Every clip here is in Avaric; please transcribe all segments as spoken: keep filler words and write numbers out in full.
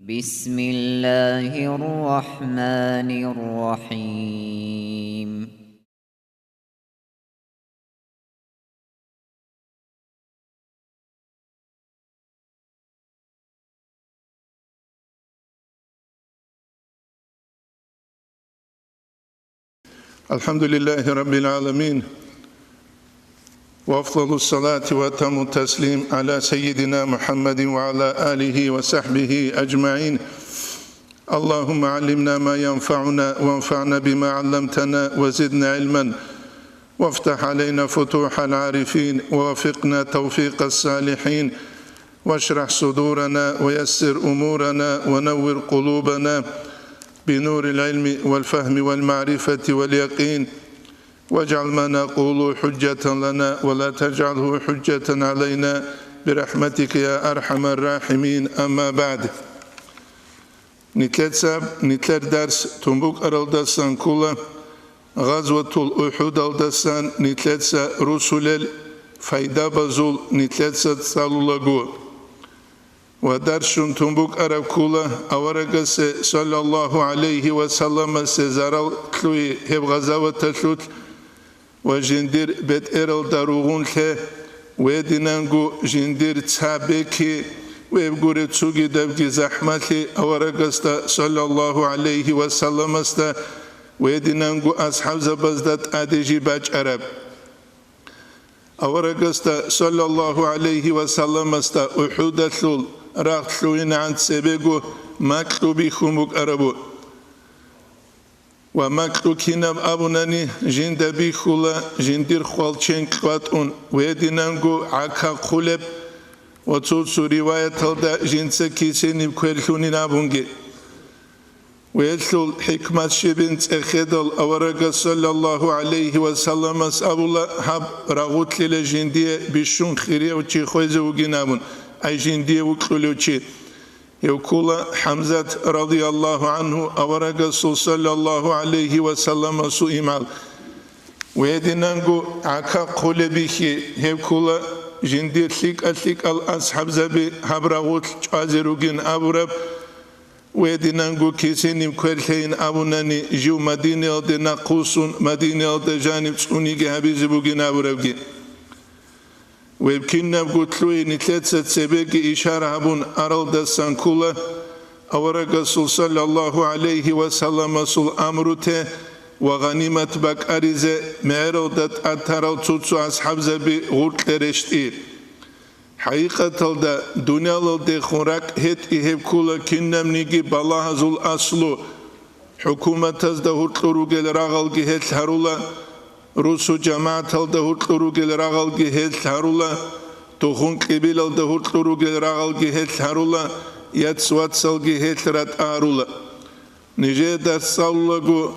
بسم الله الرحمن الرحيم. الحمد لله رب العالمين، وأفضل الصلاة وأتم التسليم على سيدنا محمد وعلى آله وصحبه أجمعين. اللهم علمنا ما ينفعنا وانفعنا بما علمتنا وزدنا علما، وافتح علينا فتوح العارفين، ووفقنا توفيق الصالحين، واشرح صدورنا ويسر أمورنا ونور قلوبنا بنور العلم والفهم والمعرفة واليقين، واجعل ما نقول حجة لنا ولا تجعله حجة علينا برحمتك يا أرحم الراحمين. أما بعد. Нилъеца нилъер дарс тун букӀаралдасан ккола, Гъазватул УхӀудалдасан нилъеца русулел пайдабазул нилъеца цӀалулаго. Ва дарс щун тун букӀараб ккола аварагасе, саллаллагьу гӀалайгьи ва салламасе, зарал лъугьи гьеб гъазаваталъулъ ва жиндир бетӀералда ругъунлъе, ва гьединанго жиндир цабеки, ва гьеб гуреб цогидабги захӀмалъи аварагасда, саллаллагьу гӀалайгьи ва салламасда, ва гьединанго асхӀабзабазда тӀаде жиб бачӀараб. Аварагасда, саллаллагьу гӀалайгьи ва салламасда, УхӀудалъул рагъ лъугьинегӀан цебего макьу бихьун букӀарабу. Ва макьу кинаб абунани, жинда бихьула жиндир хвалчен кьватӀун, ва гьединанго гӀака хъулеб, ва цо-цо риваяталда жинца кисениб квер лъунин абунги. Ва гьелъул хӀикмат щибин цӀехедал аварагас, саллаллагьу гӀалайгьи ва салламас, абула, гьаб рагъулъила жиндие бищун хирияв чи хвезе вугин абун, ай жиндие вукьулев чи. Гьев ккола ХӀамзат, радияллагьу гӀангьу, аварагасул, саллаллагьу гӀалайгьи ва салламасул имгӀал. Ва гьединанго гӀака хъулебихьи, гьев ккола жиндир лъикӀа-лъикӀал асхӀабзаби гьаб рагъулъ чӀвазе ругин абураб, ва гьединанго кисениб квер лъейин абунани, жив Мадинаялде нахъвуссун, Мадинаялда жаниб цӀуниги гьабизе бугин абурабги. Гьеб кинабго лъугьи нилъеца цебеги ишара гьабун аралдасан ккола аварагасул, саллаллагьу гӀалайгьи ва салламасул, амру те ва гъанимат бакӀаризе мегӀералда тӀад тарал цо-цо асхӀабзаби гъуркье рещтӀи. ХӀакъикъаталда, дуниялалдехун ракӀ гьетӀи гьеб ккола кинабниги балагьазул аслу. ХӀукуматазда гьуркьур ругел рагъалги гьелъ гьарула, русу-жамагӀаталда гьуркьур ругел рагъалги гьелъ гьарула, тухум-кьибилалда гьуркьур ругел рагъалги гьелъ гьарула, яц-вацалги гьелъ ратӀа гьарула. Нижее дарс цӀалулаго,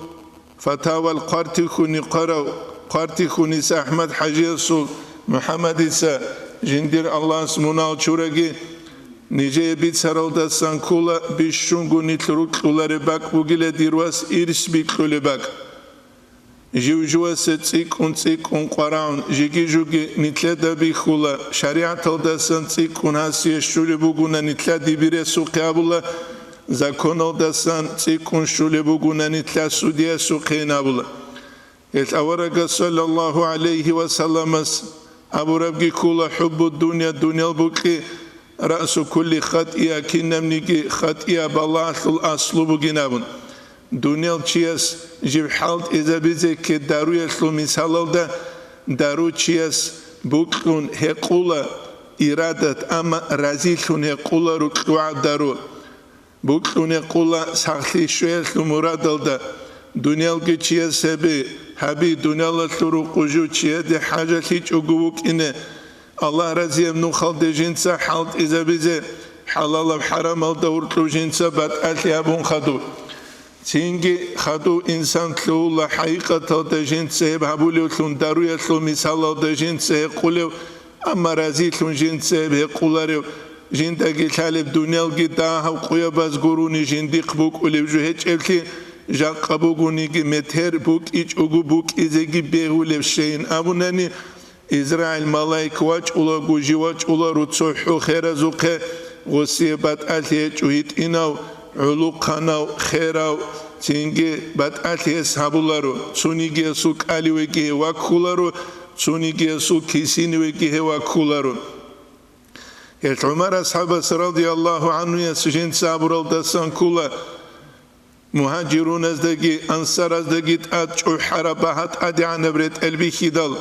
фатавал хъвартихьуни хъварав, хъвартихьуниса АхӀмад-хӀажиясул, МухӀаммадица, жиндир Аллагьас мунагьал чураги, нижее бицаралдасан ккола бищунго нилъ рукьулареб бакӀ бугила дир вас ирс бикьулеб бакӀ. Жив-живасе цӀикӀкӀун-цӀикӀкӀун къварагӀун жеги-жуги нилъеда бихьула, шаригӀаталдасан цӀикӀкӀун гьасие щулеб бугуна нилъа дибиресухъе абула, законалдасан цӀикӀкӀун щулеб бугуна нилъа судиясухъейин абула. Гьелъ аварагас, саллаллагьу гӀалайгьи ва салламас, абурабги ккола: «ХӀуббу дунья, дуниял букьи, раъсу кулли хатӀия, кинабниги хатӀия балагьалъул аслу бугин», – абун. Дуниял чияс жив хӀалтӀизабизе ккед даруялъул мисалалда, дару чияс букьун гьекъула ирадат, амма разилъун гьекъула рукьугӀаб дару. Букьун гьекъула сахлъи щвеялъул мурадалда. Дуниялги чияс гьеби, гьаби, дуниялалъул рукъу жив чияде хӀажалъичӀого вукӀине, Аллагь разияб нухалде жинца хӀалтӀизабизе, хӀалалаб-хӀарамалда гьуркьу жинца батӀалъи гьабун хадуб. Цинги хадув инсан лъугьула хӀакъикъаталда жинца гьеб гьабулевлъун даруялъул мисалалда жинца гьекъулев, амма разилъун жинца гьеб гьекъуларев, жиндаги лъалеб дуниялги дагьаб къуябаз гурони жиндихъ букӀулеб жо гьечӀеблъи, жакъа бугониги метер букӀичӀого букӀизеги бегьулебщейин абунани, Израил малаик вачӀулаго жив вачӀула руцо хӀу херазухъе, Гъосие батӀалъи гьечӀо гьитӀинав, гӀулухъанав, херав, цинги батӀалъи гьес гьабуларо, цониги гьесул кӀаливеги гьев ваккуларо, цониги гьесул кисинивеги гьев ваккуларо. Гьел ГӀумар асхӀабас радияллагьу гӀанхуяс жинца абуралдасан ккола, мугьажируназдаги ансараздаги тӀад чӀухӀараб багьа тӀадегӀанаб ретӀел бихьидал: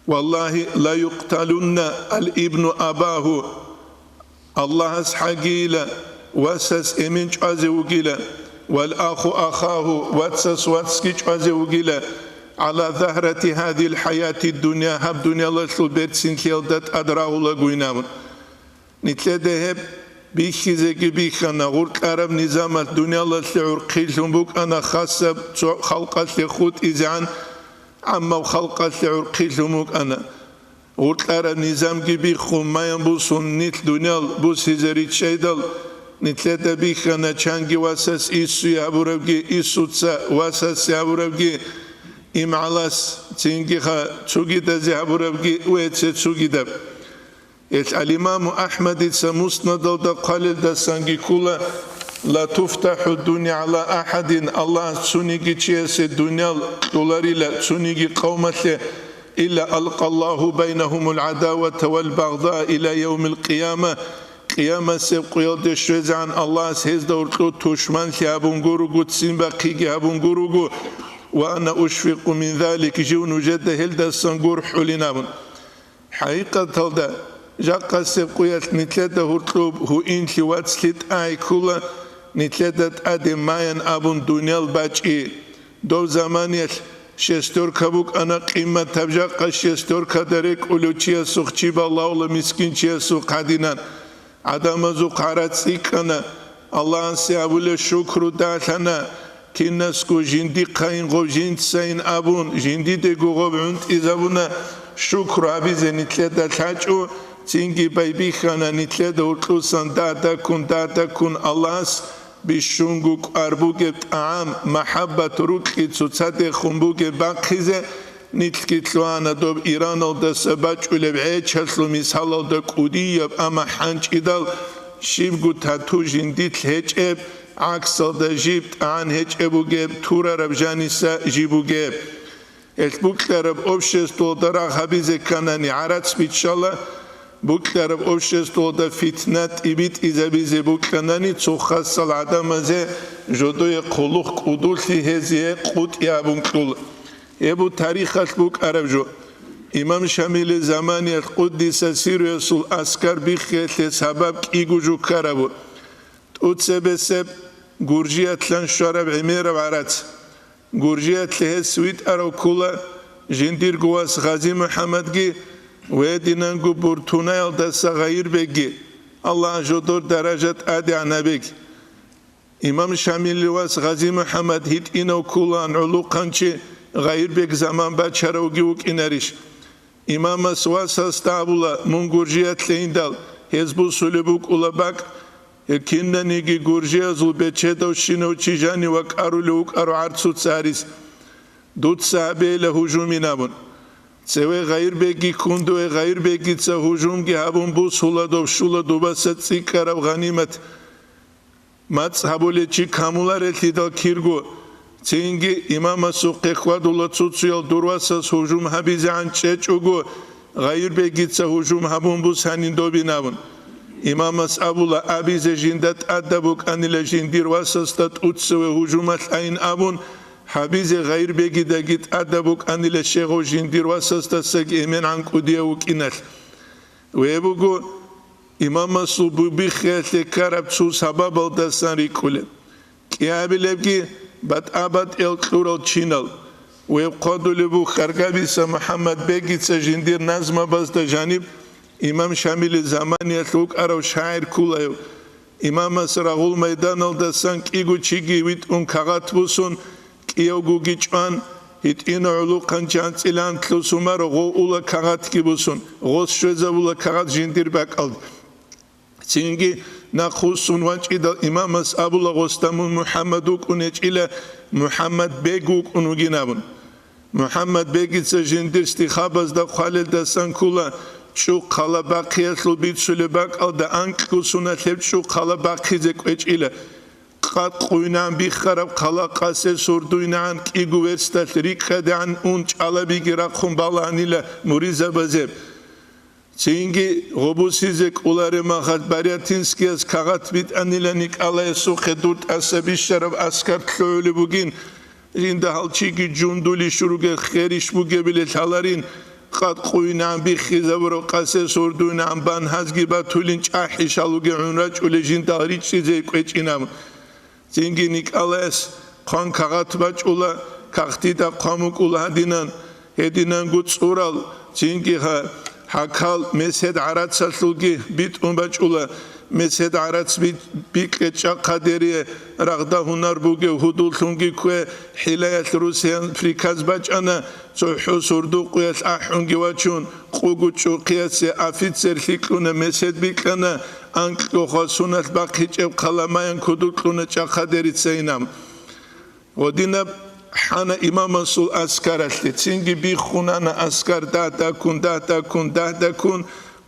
«Валлагьи, ла юкъталунна ал-ибну абагьу». Аллагьас хӀагийила, васас эмен чӀвазе вугила, вал аху ахагьу, вацас вацги чӀвазе вугила, гӀала загьрати гьадил хӀаяти дунья, гьаб дуниялалъул берцинлъиялда тӀад рагъулагуйин абун. Нилъеда гьеб бихьизеги бихьана, гъуркьараб низамалъ дуниялалъе гӀурхъилъун букӀана, хасаб цо халкъалъе хутӀизегӀан гӀаммаб халкъалъе гӀурхъилъун букӀана. Гъуркьараб низамги биххун, маян бусун нилъ дуниял бусизе риччайдал, нилъеда бихьана чанги васас иссуе гьабурабги, иссуца васасе гьабурабги, имгӀалас, цинги ха цугидазе гьабурабги ва гьеце цугидаб. Гьелъ ал-Имаму АхӀмадица Муснадалда хъвалелдасанги ккола: «Ла туфтахӀу дунья гӀала ахӀадин», Аллагьас цониги чиясе дуниял кьоларила цониги къавмалъе, «илла алкъаллагьу байнагьумул гӀадавата вал багъдаа иля явмил къияма», къиямасеб къуялде щвезегӀан Аллагьас гьезда гьоркьоб тушманлъи гьабун гуруго, ццин бахъиги гьабун гуруго, «ва ана ушфикъу мин залик», жив нужеда гьелдасан гурхӀулин абун. ХӀакъикъаталда, жакъасеб къуялъ нилъеда гьоркьоб гьуинлъи вацлъи тӀагӀи ккола, нилъеда тӀаде маян абун дуниял бачӀи. Дов заманиялъ шестерка букӀана къимматаб, жакъа шестеркада рекӀулев чиясухъ чи балагьула мискинчиясухъ гьадинан. ГӀадамазухъ гӀарац цӀикӀкӀана, Аллагьасе абулеб шукру далъана, кинасго жиндихъайин гъов жинцайин абун, жиндидего гъов гӀунтӀизабуна, шукру гьабизе нилъеда лъачӀо, цинги байбихьана нилъеда гьоркьусан дада-ккун, дада-ккун Аллагьас бищунго кӀвар бугеб тӀагӀам, махӀаббат рукьи цоцадехун бугеб бахъизе, нилъги лъугьана доб Ираналдаса бачӀулеб гӀечалъул мисалалда кӀудияб, амма хӀанчӀидал щибго тату жиндилъ гьечӀеб, гӀаксалда жиб тӀагӀан гьечӀеб бугеб, турараб жаниса жиб бугеб. Гьелъ букьараб обществоялда рагъ гьабизе кканани гӀарац биччала, букьараб обществоялда фитна тӀибитӀизабизе букьанани цо хасал гӀадамазе жодое хъулухъ кӀудулъи гьезие къутӀи абун кьула. Гьеб бу тарихалъ букӀараб жо. Имам Шамилил заманиялъ къуддиса сирруясул аскар биххиялъе сабаб кӀиго жо ккарабу. ТӀуцебесеб Гуржиялъан щвараб гӀемераб гӀарац. Гуржиялъе гьес витӀарав ккула жиндирго вас Гъази-МухӀаммадги ва гьединанго Буртунаялдаса Гъайирбегги, Аллагь жодор даража тӀадегӀанабеги. Имам Шамилил вас Гъази-МухӀаммад гьитӀинав ккулаан гӀолохъанчи Гъайирбек заман бачаравги вукӀинарищ? Имамас васасда абула: «Мун Гуржиялъе индал, гьез бусулеб букӀула бакӀ, гьеб кинаниги гуржиязул бечедавщинав чи жанив вакӀарулев вукӀаро гӀарцуца гьарис. Дуца гьабейила гьужумин», – абун. Цеве Гъайирбегги ккун дуе, Гъайирбегица гьужумги гьабун бусула дов, щула дубаса цӀикӀкӀараб гъанимат. МацӀ гьабулев чи камуларелъидал кирго, цинги имамасухъе хьвадула цуцуял дур васас гьужум гьабизегӀан чӀечӀого, Гъайирбегица гьужум гьабун бусанин добин абун. Имамас абула абизе жинда тӀадаб букӀанила жиндир васасда тӀуцеве гьужумалъ айин абун, гьабизе Гъайирбегидаги тӀадаб букӀанила щегъов жиндир васасдасаги эмен гӀанкӀудияв вукӀиналъ. Ве буго, имамасул бубиххиялъе ккараб цо сабабалдасан рикӀкӀулеб. КӀиабилебги батӀа-батӀиял кьурал чинал. Веб хъодулеб бух Харгабиса МухӀаммад бегица жиндир назмабазда жаниб имам Шамилил заманиялъ вукӀарав шагӀир ккулаев. Имамас рагъул майданалдасан кӀиго чиги витӀун кагъат бусун, кӀиявгоги чӀван, гьитӀина гӀулухъанчи анцӀила антлъусумаро гъов ула кагъатги бусун, гъос щвезабула кагъат жиндир бакӀалда. Цинги нахъвуссун вачӀидал имамас абула гъосда: «Мун МухӀаммад вукӀун гьечӀила, МухӀаммад бег вукӀун вугин», – абун. МухӀаммад бегица жиндир стихабазда хъвалелдасан ккула, чӀухъала бахъиялъул бицулеб бакӀалда анкьго суналъ гьеб чӀухъала бахъизе кӀвечӀила. Къад къуйнан биххараб хъала къасе сордуйнан кӀиго версталъ рикӀкӀадегӀан ун чӀалабиги рахъун балагьанила муризабазеб. Цинги гъобусизе кӀолареб махалъ Барятинскияс кагъат битӀанила Николаясухъе дур тӀаса бищараб аскар лъугӀулеб бугин, жинда гьалчиги жундулищ ругел херищ бугебили лъаларин, къад къуйнан биххизабураб къасе сордуйнан бан гьазги батулин чӀахӀищал ругел гӀун рачӀулел жиндал ричӀчӀизе кӀвечӀинаб. Цинги Николаяс хъван кагъат бачӀула, кагътида хъван букӀула гьадинан, гьединанго цӀурал, цинги гьа-, гьакал месед гӀарацалъулги битӀун бачӀула, месед гӀарац би-, бикье чӀахъадерие рагъда гьунар бугев гьудуллъунги ккве, хӀилаялъ русиян приказ бачӀана, цохӀо сордо къуялъ ахӀунги вачун, къугу чӀухъиясе офицер лъикӀлъуна, месед бикьана, анкьго хвасуналъ бахъичӀеб хъаламаян кудукьуна чӀахъадерица инам. Гъодинаб хӀана имамасул аскаралъе, цинги биххунана аскар дагь-дагьккун, дагь-дагьккун, дагь-дагьккун,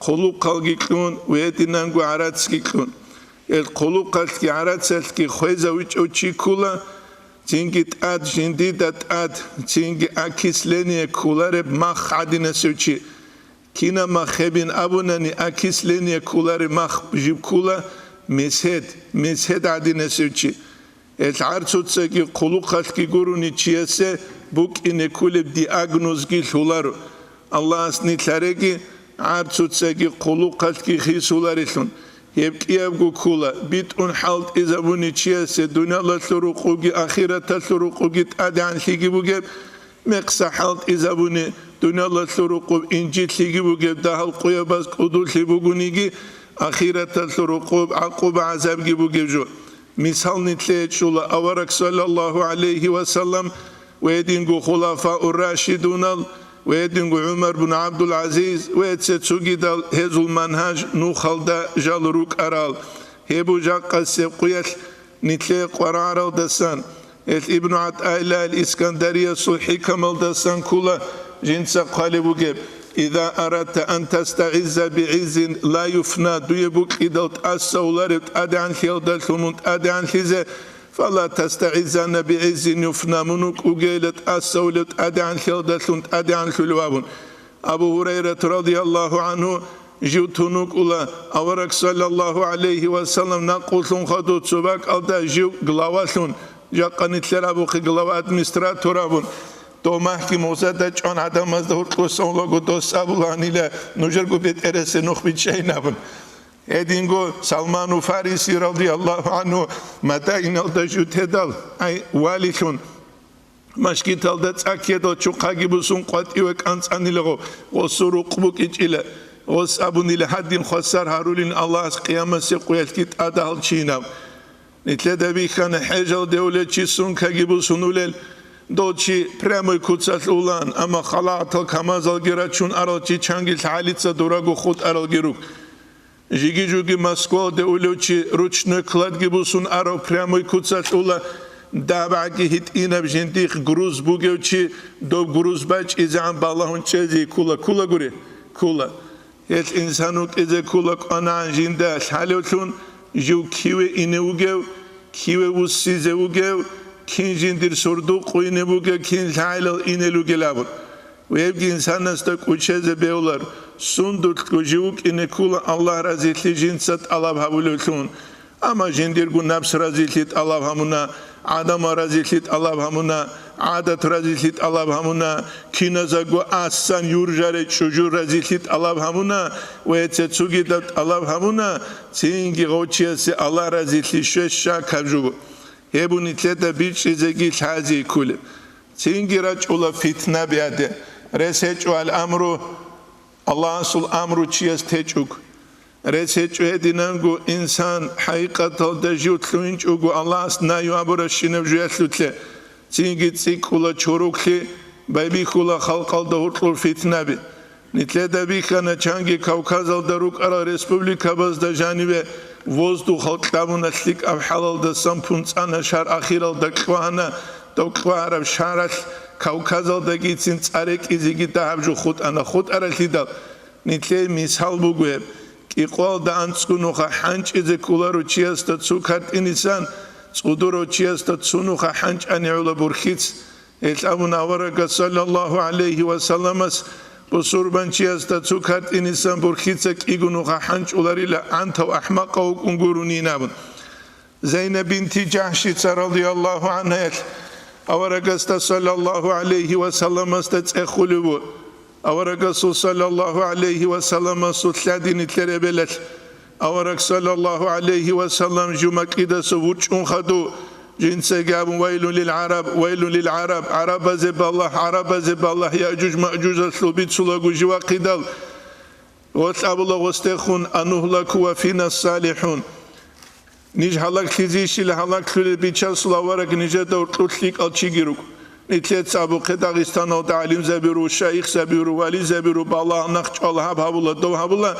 хъулухъалги кьун, гьединанго гӀарацги кьун. Ил хъулухъалъги гӀарацалъги хвезавичӀев чи ккула, цинги тӀад жиндида тӀад, цинги окисление кколареб мах гӀадинасев чи. Кинаб мах гьебин абунани, окисление кколареб мах жиб ккула, месед, месед гӀадинасев чи. Ил гӀарцуцаги хъулухъалъги гурони чиясе букӀине кколеб диагнозги лъоларо. Аллагьас нилъареги, гӀарцуцаги хъулухъалъги хисуларелъун. Гьеб кӀиябго ккула, битӀун хӀалтӀизабуни чиясе дуниялалъул рукъуги ахираталъул рукъуги тӀадегӀанлъиги бугеб, мекъса хӀалтӀизабуни дуниялалъул рукъуб инжитлъиги бугеб, дагьал къуябаз кӀудулъи бугониги, ахираталъул рукъуб гӀакъуба-гӀазабги бугеб жо. Мисал нилъее чӀула авараг саллаллагьу гӀалайгьи ва саллам ва гьединго хулафаур-рашидунал ва гьединго ГӀумар бун ГӀабдул-ГӀазиз ва цо-цогидал гьезул манхӀаж нухалда жал рукӀарал. Гьеб жакъасеб къуялъ нилъее къварагӀаралдасан, гьелъ Ибну ГӀатӀаиллагьил Искандариясул хӀикамалдасан ккола жинца хъвалеб бугеб: «Иза арадта ан тастагӀизза бигӀиззин ла юфна», дуе букӀидал тӀасавулареб тӀадегӀанлъиялдалъун мун тӀадегӀанлъизе, «фала тастагӀиззанна бигӀиззин юфна», мун вукӀугейила тӀасавулеб тӀадегӀанлъиялдалъун тӀадегӀанлъулев абун. Абу Гьурайрат радияллагьу гӀанхӀу жив тун вукӀула, авараг саллаллагьу гӀалайгьи ва саллам накъуллъун хадув цо бакӀалда жив главалъун, жакъа нилъер абухъе глава администратор абун, дов махьги музада чӀван гӀадамазда гьоркьосан вулаго дос абулаанила, нужерго бетӀерасе нух бичӀчӀайин абун. Гьединго Салману Фариси радияллагьу гӀанхӀу Мадайналда жутедал, ай, валилъун, машгиталда цӀаккедал чухъаги бусун къватӀиве кӀанцӀанилаго, гъосул рукъ букӀичӀила, гъос абунила гьадин хвасар гьарулин Аллагьас къиямасеб къуялъги тӀадагьал чинав. Нилъеда бихьана хӀежал девлет чи сумкаги бусунулел, дол чи прямой куцалъ улан, амма халагӀатал камазалги рачун арал чи чанги лъагӀалица дураго хутӀаралги рук. Жиги-жуги Москвалде улев чи ручной кладги бусун арав прямой куцалъ ула, дагьабгӀаги гьитӀинаб жиндихъ груз бугев чи, доб груз бачӀизегӀан балагьун чӀезе ккула, ккулагури? Ккула. Гьелъ инсан вукӀизе ккула кӀванагӀан жинда лъалевлъун, жив киве ине вугев, киве вуссизе вугев, кин жиндир сордо къуйне бугев, кин лъагӀелал инел ругел абун. Вебги инсанасда кӀучезе бевлар, сундулъго жив вукӀине ккула Аллагь разилъи жинца тӀалаб гьабулевлъун. Амма жиндирго напс разилъи тӀалаб гьабуна, гӀадамал разилъи тӀалаб гьабуна, гӀадат разилъи тӀалаб гьабуна, киназего асан юржарай чӀужу разилъи тӀалаб гьабуна ва гьеце цугидаб тӀалаб гьабуна, цинги гъов чиясе Аллагь разилъи щве щакаб жуго. Гьеб нилъеда бичӀчӀизеги лъазе кколеб. Цинги рачӀула фитнаби гьаде. Рес гьечӀо ал-амру, Аллагьасул амру чияс течӀого. Рес гьечӀо гьединанго инсан хӀакъикъаталда жив лъугьинчӀого Аллагьас нагью абурабщинаб жуялъулъе, цинги цӀикӀкӀула чороклъи, байбихьула халкъалда гьоркьор фитнаби. Нилъеда бихьана чанги Кавказалда рукӀарал республикабазда жаниве воздухал кьабуна лъикӀаб хӀалалдасан пунцӀана шагьар ахиралда кьвагьана, дов кьвагьараб шагьаралъ Кавказалдагицин цӀа рекӀизеги дагьаб жо хутӀана, хутӀаралъидал. Нилъее мисал буго гьеб: кӀикъоялда анцӀго нуха хӀанчӀизе кколаро чиясда цо картӀинисан, цӀудурав чиясда цо нуха хӀанчӀани гӀола бурхьиц. Гьелъ абун аварагас, саллаллагьу гӀалайгьи ва салламас, бусурбанчиясда цо картӀинисан бурхьица кӀиго нуха хӀанчӀуларила, гӀантав ахӀмакъав вукӀун гуронин абун. Зайнаб бинти Жахшица, радияллагьу гӀангьаялъ, аварагасда, саллаллагьу гӀалайгьи ва салламасда, цӀехулев ву. Аварагасул, саллаллагьу гӀалайгьи ва салламасул лъади нилъер эбелалъ, авараг, саллаллагьу гӀалайгьи ва саллам, жумакӀидаса вучӀун хадув, жинцаги абун: «Вайлун лил гӀараб, вайлун лил гӀараб, гӀарабазе балагь, гӀарабазе балагь, Яъжуж-Маъжужалъул бицулаго живахъидал». Гъолъ абула гъосдехун: «Анугьлаку ва фина салихӀун». Ниж гьалаглъизейищила гьалаглъулел бичасул авараг нижеда гьоркьор лъикӀал чиги руго. Нилъеца абухъе Дагъистаналда гӀалимзаби ру, шайихзаби ру, вализаби ру, балагь нахъчӀвал гьаб гьабула, дов гьабула,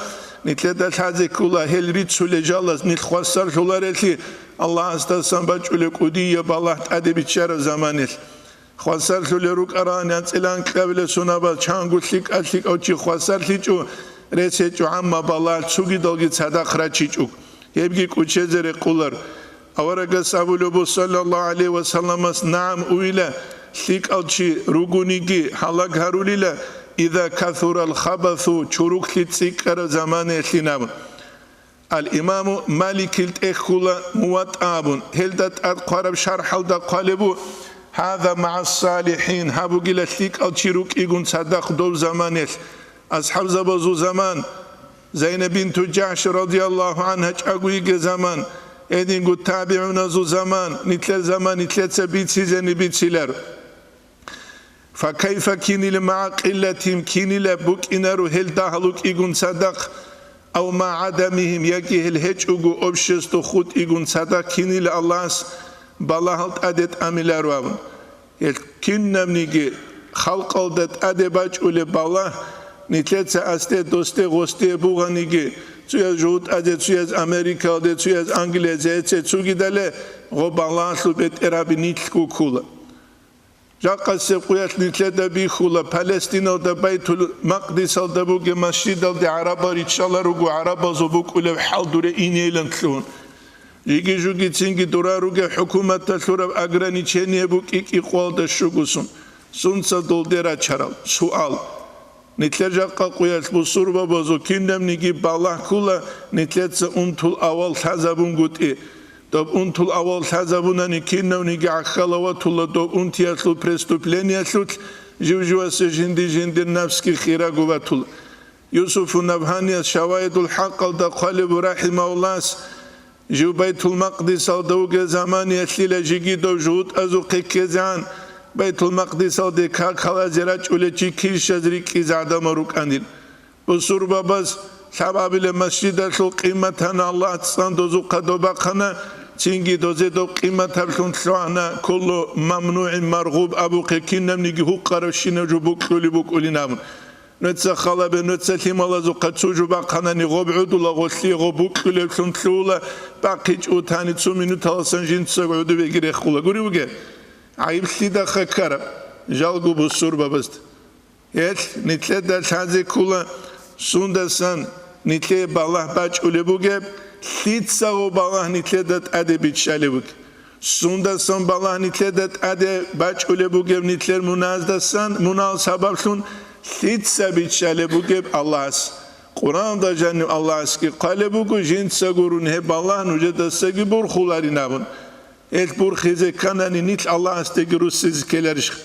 нилъеда лъазе ккола гьел рицулел жалаз нилъ хвасарлъуларелъи, Аллагьасдасан бачӀулеб кӀудияб балагь тӀаде биччараб заманалъ. Хвасарлъулел рукӀарани анцӀила анкьабилеб сунабаз чанго лъикӀа-лъикӀав чи хвасарлъичӀо, рес гьечӀо гӀамма балагь цогидалги цадахъ рачичӀо, гьебги кӀучезе рекъолар. Аварагас абулеб буго, саллаллагьу гӀалайгьи ва салламас: «НагӀам, уйила, лъикӀал чи ругониги гьалаг гьарулила, иза касурал хабасу, чуруклъи цӀикӀкӀараб заманаялъин», – абун. Ал-Имаму Маликил тӀехьула Муватта абун, гьелда тӀад хъвараб шархӀалда хъвалеб бу: «Гьаза магӀа салихӀин», гьаб бугила лъикӀал чи рукӀигун цадахъ дов заманалъ, асхӀабзабазул заман, Зайнаб бинту Жахш радияллагьу гӀангьа чӀаго йигей заман, гьединго табигӀуназул заман, нилъер заман нилъеца бицизени бицилар. Факайфа кинила магӀа къиллатин, кинила букӀинаро гьел дагьал вукӀигун цадахъ, ав магӀа гӀадамигьим, яги гьел гьечӀого общество хутӀигун цадахъ кинила Аллагьас балагьал тӀаде тӀамиларо абун. Гьел кинабниги халкъалда тӀаде бачӀулеб балагь, нилъеца асде, досде, гъосде бугъаниги, цуяз ЖугьутӀазе, цуяз Америкалде, цуяз Англиязе, эце цугидале, гъо балагьалъул бетӀергьаби нилъго ккула. Жакъасеб къуялъ нилъеда бихьула, Палестиналда Байтул-Макъдисалда бугеб масжидалде гӀарабал риччаларуго, гӀарабазул букӀулеб хӀал дуре инейилан лъугьун. Жиги-жугицинги дура ругеб хӀукуматалъураб ограничение букӀи кӀикъоялда щугусун. Сунца долде рачарал? Суал. Нилъер жакъа къуялъ бусурбабазул кинабниги балагь ккула нилъеца унтул авал лъазабунгутӀи. Доб унтул авал лъазабунани кинавниги гӀахьалав ватула доб унтиялъул преступлениялъулъ, жив-живасе жинди-жиндир напсги хираго ватула. Юсуфу Набгьанияс Шаваидул ХӀакъалда хъвалеб бу, рахӀимагьуллагьас, жив Байтул-Макъдисалда вугеб заманиялъила жиги дов жугьутӀазухъе ккезегӀан, Байтул-Макъдисалде как-, какалазе рачӀулев чи килщаз рикӀкӀизе гӀадамал рукӀанин. Бусурбабаз лъабабилеб масжидалъул къиматана Аллагь цӀан дозухъа доб бахъана, цинги дозе доб къиматаблъун лъугьана, куллу мамнугӀин маргъуб абухъе кинабниги гьукъарабщинаб жо букьулеб букӀулин абун. Нуца халабе, нуца лъималазухъа цо жо бахъанани, гъоб гӀодула, гъолъие гъоб букьулеблъун лъугьула, бахъичӀо тани цо минуталасан жинцаго гӀодобеги рехула. Гури бугеб? ГӀайиблъидаха ккараб, жалго бусурбабазда. Гьелъ нилъеда лъазе ккула, сундасан нилъее балагь бачӀулеб бугеб, лъицаго балагь нилъеда тӀаде биччалеб бугеб. Сундасан балагь нилъеда тӀаде бачӀулеб бугеб нилъер муназдасан, мунал сабаблъун лъица биччалеб бугеб Аллагьас? Къуръанда жанив Аллагьасги хъвалеб буго, жинца гурун гьеб балагь нужедасаги бурхуларин абун. Гьелъ бурхизе кканани нилъ Аллагьасдеги руссизе ккеларищха?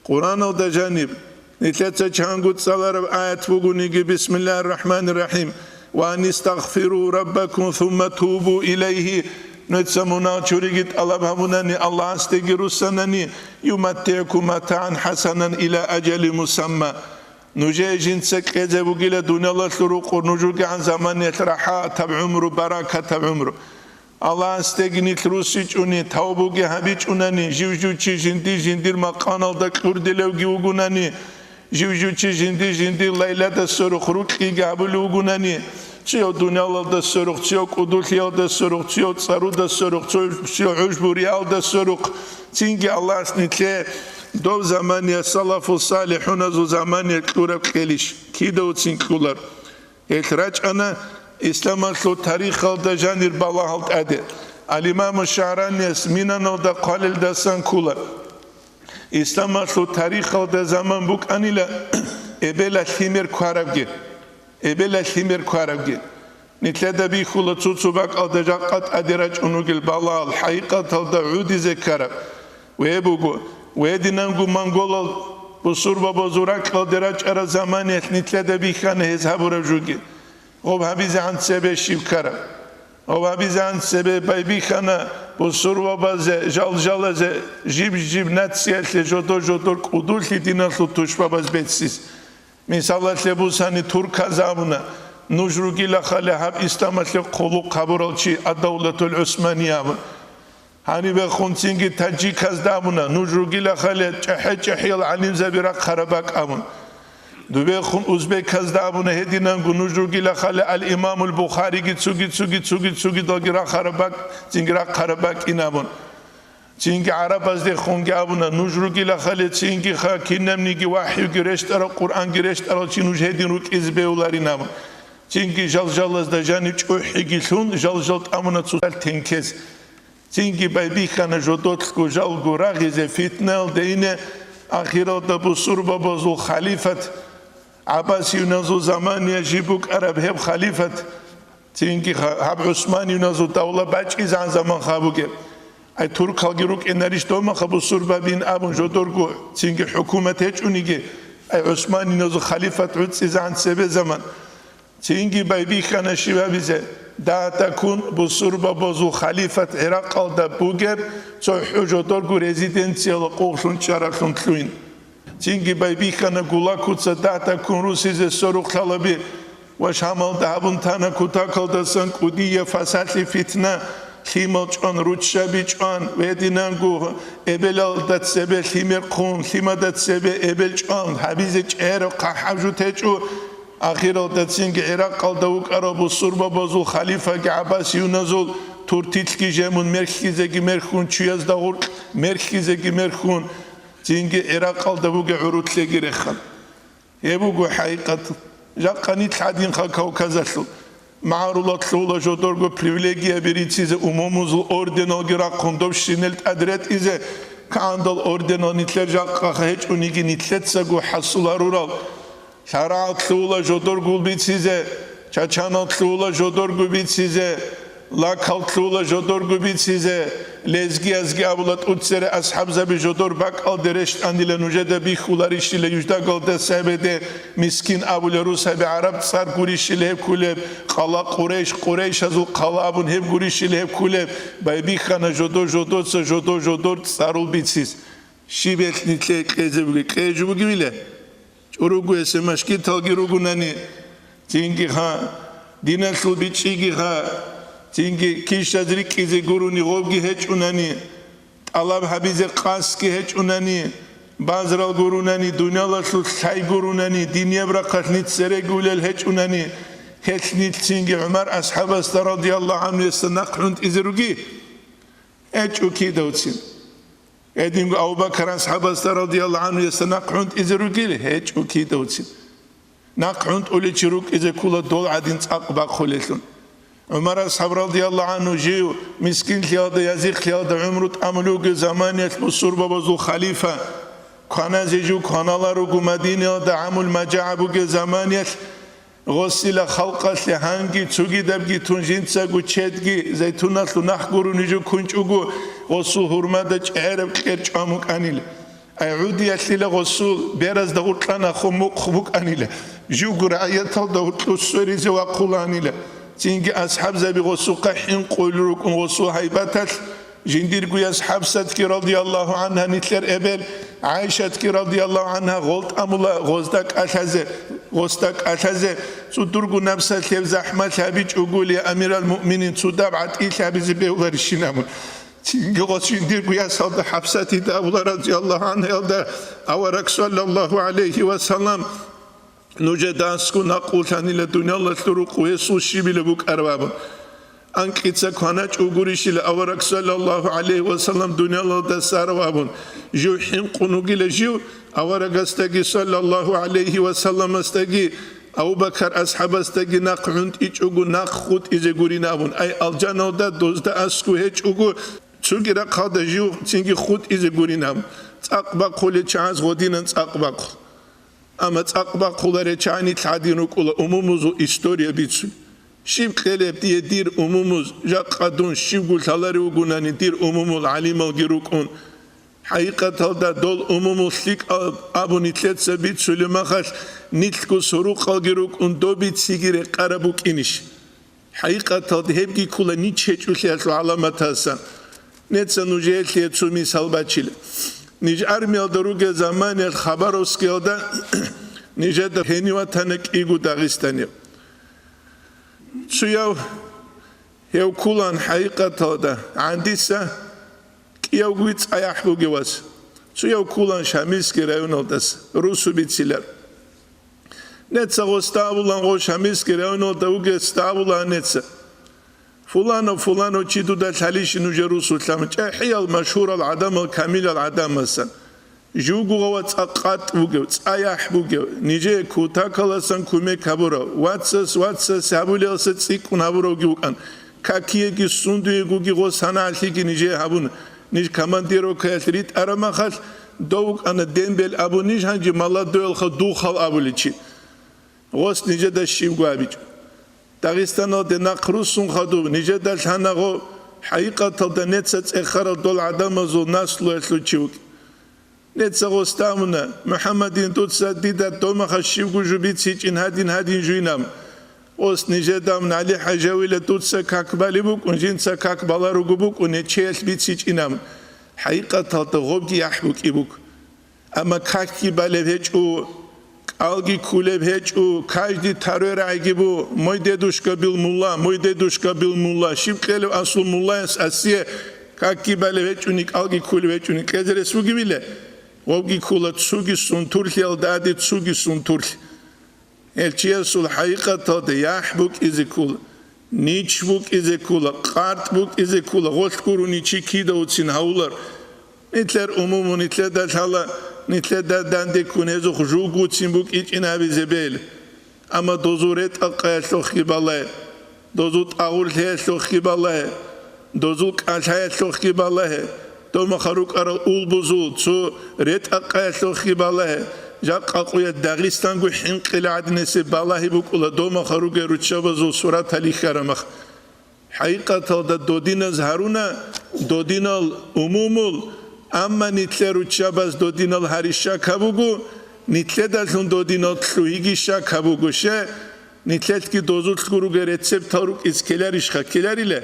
Къуръаналда жаниб, нилъеца чанго цӀалараб аят бугониги, бисмиллагьир рахӀманир рахӀим, «Ва анистагъфиру раббакум сумма тубу илайгьи», нуца мунагь чуриги тӀалаб гьабунани, Аллагьасдеги руссанани, «юматтигӀкум матагӀан хӀасанан ила ажали мусамма». Нужее жинца кьезе бугила дуниялалъул рукъур нуж ругегӀан заманиялъ рахӀатаб гӀумру, баракатаб гӀумру. Аллагьасдеги нилъ руссичӀони, тавбуги гьабичӀунани, жив-жив чи жинди-жиндир макъаналда кьурдилевги вугунани, жив-жив чи жинди-жиндир лайлада сверухъ рукьиги гьабулев вугунани, цояв дуниялалда сверухъ, цояв кӀудулъиялда сверухъ, цояв цӀаруда сверухъ, цо-, цояв гӀужбу-риялда сверухъ, цинги Аллагьас нилъее Дов замания салафу салихӀуназул замания кьураб кьелищ? Кидавцин кьулар. Гьелъ рачӀана исламалъул тарихалда жанир балагьал тӀаде. Ал-Имаму ШагӀраниялъ Минаналда хъвалелдасан ккола: исламалъул тарихалда заман букӀанила эбелалъ лъимер ккарабги. Эбелалъ лъимер ккарабги. Нилъеда бихьула цо-цо бакӀалда жакъа тӀаде рачӀун ругел балагьал хӀакъикъаталда гӀодизе ккараб. Ве буго, ве динанго монголал бусурбабазул ракьалде рачӀараб заманиялъ нилъеда бихьана гьез гьабураб жоги. Гъоб гьабизегӀан цебе щиб ккараб? Гъоб гьабизегӀан цебе байбихьана бусурбабазе, жалжалазе, жиб-жиб нациялъе жодор-жодор кӀудулъи диналъул тушбабаз беццис. Мисалалъе бусани, турказда абуна: «Нуж ругила хали гьаб исламалъе хъулухъ гьабурал чи, ад-давлатул гӀусмания», абун. Гьанибехун цинги таджиказда абуна: «Нуж ругила хали чӀахӀи-чӀахӀиял гӀалимзаби рахъараб бакӀ», абун. Дубехун узбеказда абуна гьединанго: «Нуж ругила хали ал-Имамул Бухариги цуги, цуги, цуги, цугидалги рахъараб бакӀ, цинги рахъараб бакӀин», абун. Цинги гӀарабаздехунги абуна: «Нуж ругила хали цинги ха, кинабниги вахӀюги рещтӀарал, Къуръанги рещтӀарал чи нуж гьедин рукӀизе бегьуларин», абун. Цинги жалжалазда жанив чӀухӀиги лъун, жалжал тӀамуна цоцал тенкез. Цинги байбихьана жодолъго жалго рагъизе, фитналде ине, ахиралда бусурбабазул халифат, гӀаббасиюназул замания жиб букӀараб гьеб халифат, цинги ха-, гьаб гӀусманиюназул давла бачӀизегӀан заман ха бугеб. Ай туркалги рукӀинарищ домаха бусурбабин абун жодорго, цинги хӀукумат гьечӀониги, ай гӀусманиюназул халифат гӀуцӀизегӀан цебе заман. Цинги байбихьана щибабизе, дагьа-такун бусурбабазул халифат ГӀиракъалда бугеб цо хӀу жодорго резиденциялда къугълъун чӀараблъун лъугьин. Цинги байбихьана Гулакуца дагьа-такун русизе сорухъ лъалаби ва Шамалда гьабун тана кутакалдасан кӀудияб фасалъи, фитна, лъимал чӀван, руччаби чӀван, гьединанго эбелалда цебе лъимер хъун, лъимада цебе эбел чӀван гьабизе чӀераб хъахӀаб жо течӀо. Ахиралда цинги ГӀиракъалда вукӀарав бусурбабазул халифаги гӀаббасиюназул туртилъги жемун, мерхьизеги мерхьун, чуязда гъуркь мерхьизеги мерхьун, цинги ГӀиракъалда бугеб гӀурулъеги рехана. Гьеб буго хӀакъикъат. Жакъа нилъ гӀадинха Кавказалъул. МагӀарулал лъугьула жодорго привилегияби рицизе, умумузул орденалги рахъун, доб щинел тӀад ретӀизе, кагӀандал орденал нилъер жакъаха гьечӀониги, нилъецаго хӀасуларурал. ЛъарагӀал лъугьула жодоргул бицизе, чачанал лъугьула жодорго бицизе, лакал лъугьула жодорго бицизе, лезгиязги абула тӀуцере асхӀабзаби жодор бакӀалде рещтӀанила нужеда бихьуларищила, юждагалда Сайбеде мискин абула русаби гӀараб цӀар гурищила гьеб кколеб, къала Къурейш, къурейшазул хъала абун гьеб гурищила гьеб кколеб, байбихьана жодо-жодоца жодо-жодор цӀарул бицис. Щиб гьелъ нилъее кьезе бугеб, кьезе бугебила? ЧӀуругу гьесие машгиталги ругунани, цинги ха, диналъул бичӀчӀиги ха, цинги кишаз рикӀкӀизе гурони гъобги гьечӀунани, тӀалаб гьабизе къасги гьечӀунани, базарал гурунани, дуниялалъул лъай гурунани, динияб рахъалъ нилъ церегулел гьечӀунани, гьелъ нилъ цинги ГӀумар асхӀабасда радияллагьу гӀанхуясда нахъ гӀунтӀизе руги? ГьечӀо кидавцин. Гьединго Абу-Бакар асхӀабасда радияллагьу гӀанхуясда нахъ гӀунтӀизе ругел? ГьечӀо кидавцин. Нахъ гӀунтӀулев чи рукӀизе ккола дол гӀадин цӀакъ бахъулелъун. ГӀумар асхӀаб радияллагьу гӀанху жив мискинлъиялда, язихълъиялда гӀумру тӀамулев вугев заманиялъ бусурбабазул халифа, кваназе жив кваналаруго Мадинаялда гӀамул мажагӀа бугев заманиялъ, гъосила халкъалъе гьанги цогидабги тун жинцаго чедги зайтуналъул нахъ гурони жо ккунчӀого, гъосул гьурмада чӀегӀераб кьер чӀван букӀанила. Ай гӀудиялъила гъосул беразда гъуркьа нахъун мухъ букӀанила, живго рагӀияталда гьоркьов сверизе вахъуланила. Цинги асхӀабзаби гъосухъа хӀинкъулел рукӀун гъосул гьайбаталъ, жиндирго яс ХӀафсатги радияллагьу гӀанхӀа, нилъер эбел ГӀайшатги радияллагьу гӀанхӀа гъол тӀамула гъозда кӀалъазе, гъосда кӀалъазе, цо дурго напсалъ гьеб захӀмалъ гьабичӀогули, я амирал муъминин, цо даб гӀатӀилъ гьабизе бегьуларищин абун. Цинги гъос жиндирго ясалда ХӀафсатида абула радияллагьу гӀанхӀаялда авараг саллаллагьу гӀалайгьи ва саллам, Нужеда аскӀун акъуланила дуниялалъул рукъу гьесул щибила букӀараб абун. Анкьица кваначӀо гурищила авараг саллаллагьу гӀалайгьи ва саллам дуниялалда сарав абун, жив хӀинкъун вугила жив, аварагасдаги саллаллагьу гӀалайгьи ва салламасдаги, Абу-Бакар асхӀабасдаги нахъ гӀунтӀичӀого нахъ хутӀизе гурин абун, ай алжаналда дозда аскӀов гьечӀого, цоги рахъалда жив цинги хутӀизе гурин абун, цӀакъ бахъулел чагӀаз гъодинан цӀакъ бахъу. Амма цӀакъ бахъуларел чагӀи нилъ гӀадин рукӀула умумузул история бицун. Щиб кьелеб дие дир умумуз, жакъа дун щибго лъаларев вугунани дир умумул гӀалималги рукӀун. ХӀакъикъаталда дол умумул лъикӀал абун нилъеца бицулеб махалъ, нилъго сурукъалги рукӀун добициги рекъараб букӀинищ? ХӀакъикъаталда гьебги ккола нич гьечӀолъиялъул гӀаламатасан. Неца нужеелъе цо мисал бачила. Ниж армиялда ругел заманиялъ Хабаровскиялда нижеда гьенив ватана кӀиго дагъистанив. Цояв гьев кколан хӀакъикъаталда гӀандиса кӀиявго цӀа яхӀ бугев вас. Цояв кколан Шамилский районалдаса, русу бицилар. Неца гъосда абулан, гъо Шамилский районалда вугесда абулан неца. Фуланов, фуланов чи дуда лъалищи нужер русулъа? ЧӀехӀиял машгьурал гӀадамал, камилал гӀадамасан. Живго гъова цӀа къатӀ бугев, цӀа яхӀ бугев, нижее кутакаласан кумек гьабурав, вацас, вацас гьабулелса цӀикӀкӀун гьабуравги вукӀан, какиеги сундуегоги гъос гьанагӀлъиги нижее гьабуна. Ниж командировкаялъ ритӀараб махалъ, дов вукӀана дембел абун, ниж гьанже молодоялха духал абулев чи. Гъос нижеда щибго абичӀо. Дагъистаналде нахъ руссун хадуб, нижеда лъана гъо, хӀакъикъаталда неца цӀехарал дол гӀадамазул наслуялъул чи вукӀин. Неца гъосда амуна, МухӀаммадин, дуца дида домаха щибго жо бицичӀин гьадин-гьадин жуйнам. Гъос нижеда амуна, ГӀали-хӀажавила, дуца как балеб букӀун, жинца как баларуго букӀун, нечеялъ бицичӀинам. ХӀакъикъаталда гъобги яхӀ букӀи бук. Амма какги балеб гьечӀо, кӀалги ккулеб гьечӀо, каждый тарой рагӀиги бу, мой дедушка был мулла, мой дедушка был мулла. Щиб кьелев аслу муллаяс асие, какги балеб гьечӀони, кӀалги ккулеб гьечӀони, кьезе рес бугебила? Гъобги ккула цуги сунтурлъиялда аде цуги сунтурлъи. Гьел чиясул хӀакъикъаталда яхӀ букӀизе ккула, нич букӀизе ккула, къартӀ букӀизе ккула, гъолъ гурони чи кидавцин гьавулар. Нилъер умуму нилъеда лъала, нилъеда дандеккун гьезухъ жугуцин букӀичӀин абизе бел. Амма дозул ретӀа-къаялъухъги балай, дозул тӀагъурлъиялъухъги балай, дозул кӀалъаялъухъги балагье, домаха рукӀарал улбузул цо ретӀа-къаялъухъги балагье, жакъа къуя Дагъистанго хӀинкъила гӀадинесе балагьи букӀула домаха ругел руччабазул суратал ихьарамах. ХӀакъикъаталда додиназ гьаруна, додинал умумул, амма нилъер руччабаз додинал гьарищ шак гьабуго, нилъедалъун додинал лъугьиги шак гьабуго, ще, нилъелъги дозулъго ругел рецептал рукӀиз ккеларищха? Ккеларила.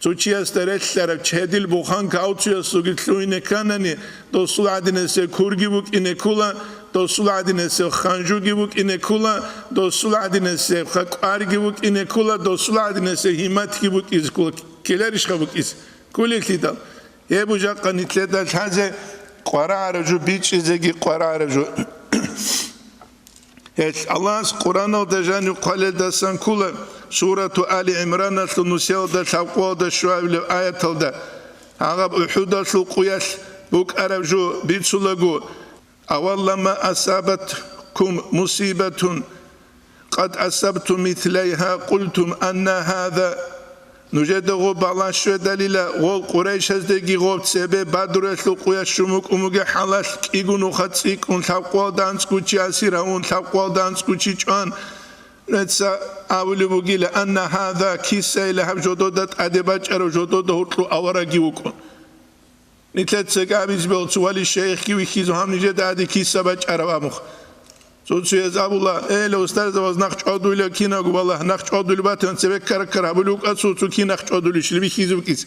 Цо чиясда релълъараб чедил буханка авцуясулги лъугьине кканани, досул гӀадинасеб курги букӀине ккула, досул гӀадинасеб ханжуги букӀине ккула, досул гӀадинасеб хакӀварги букӀине ккула, досул гӀадинасеб гьиматги букӀизе ккула. Ккеларищха букӀизе? Кколелъидал. Гьеб жакъа нилъеда лъазе къварагӀараб жо, бичӀчӀизеги къварагӀараб жо. Гьелъ Аллагьас Къуръаналда жанив хъвалелдасан ккола, сурату Али ГӀимраналъул нусиялда лъабкъоялда щуабилеб аяталда, гьагъаб УхӀудалъул къуялъ букӀараб жо бицулаго: «Аваллама асабаткум мусибатун къад асабтум мислайгьа къултум анна гьаза». Нужеда гъо бала щведалила, гъол Къурайшаздеги гъоб цебе Бадруялъул къуялъ щун букӀун бугеб хӀалалъ кӀиго нуха цӀикӀкӀун лъабкъоялда анцӀго чи асир гьавун, лъабкъоялда анцӀго чи чӀван, нуца абулеб бугила: «Анна гьаза», кисайила гьаб жодода тӀаде бачӀарав жодода гьоркьов авараги вукӀун. Нилъеца габиз бел цо вали шейхги вихьизе гьав нижеда гьади киса бачӀараб абухъ. Цо-цояз абула: «Эла, устарзабаз нахъ чӀвадуйла кинаго балагь, нахъ чӀвадуйла батан цебе ккара-ккара гьабулев вукӀа цо, цо кин нахъ чӀвадулищ», бихьизе букӀиз.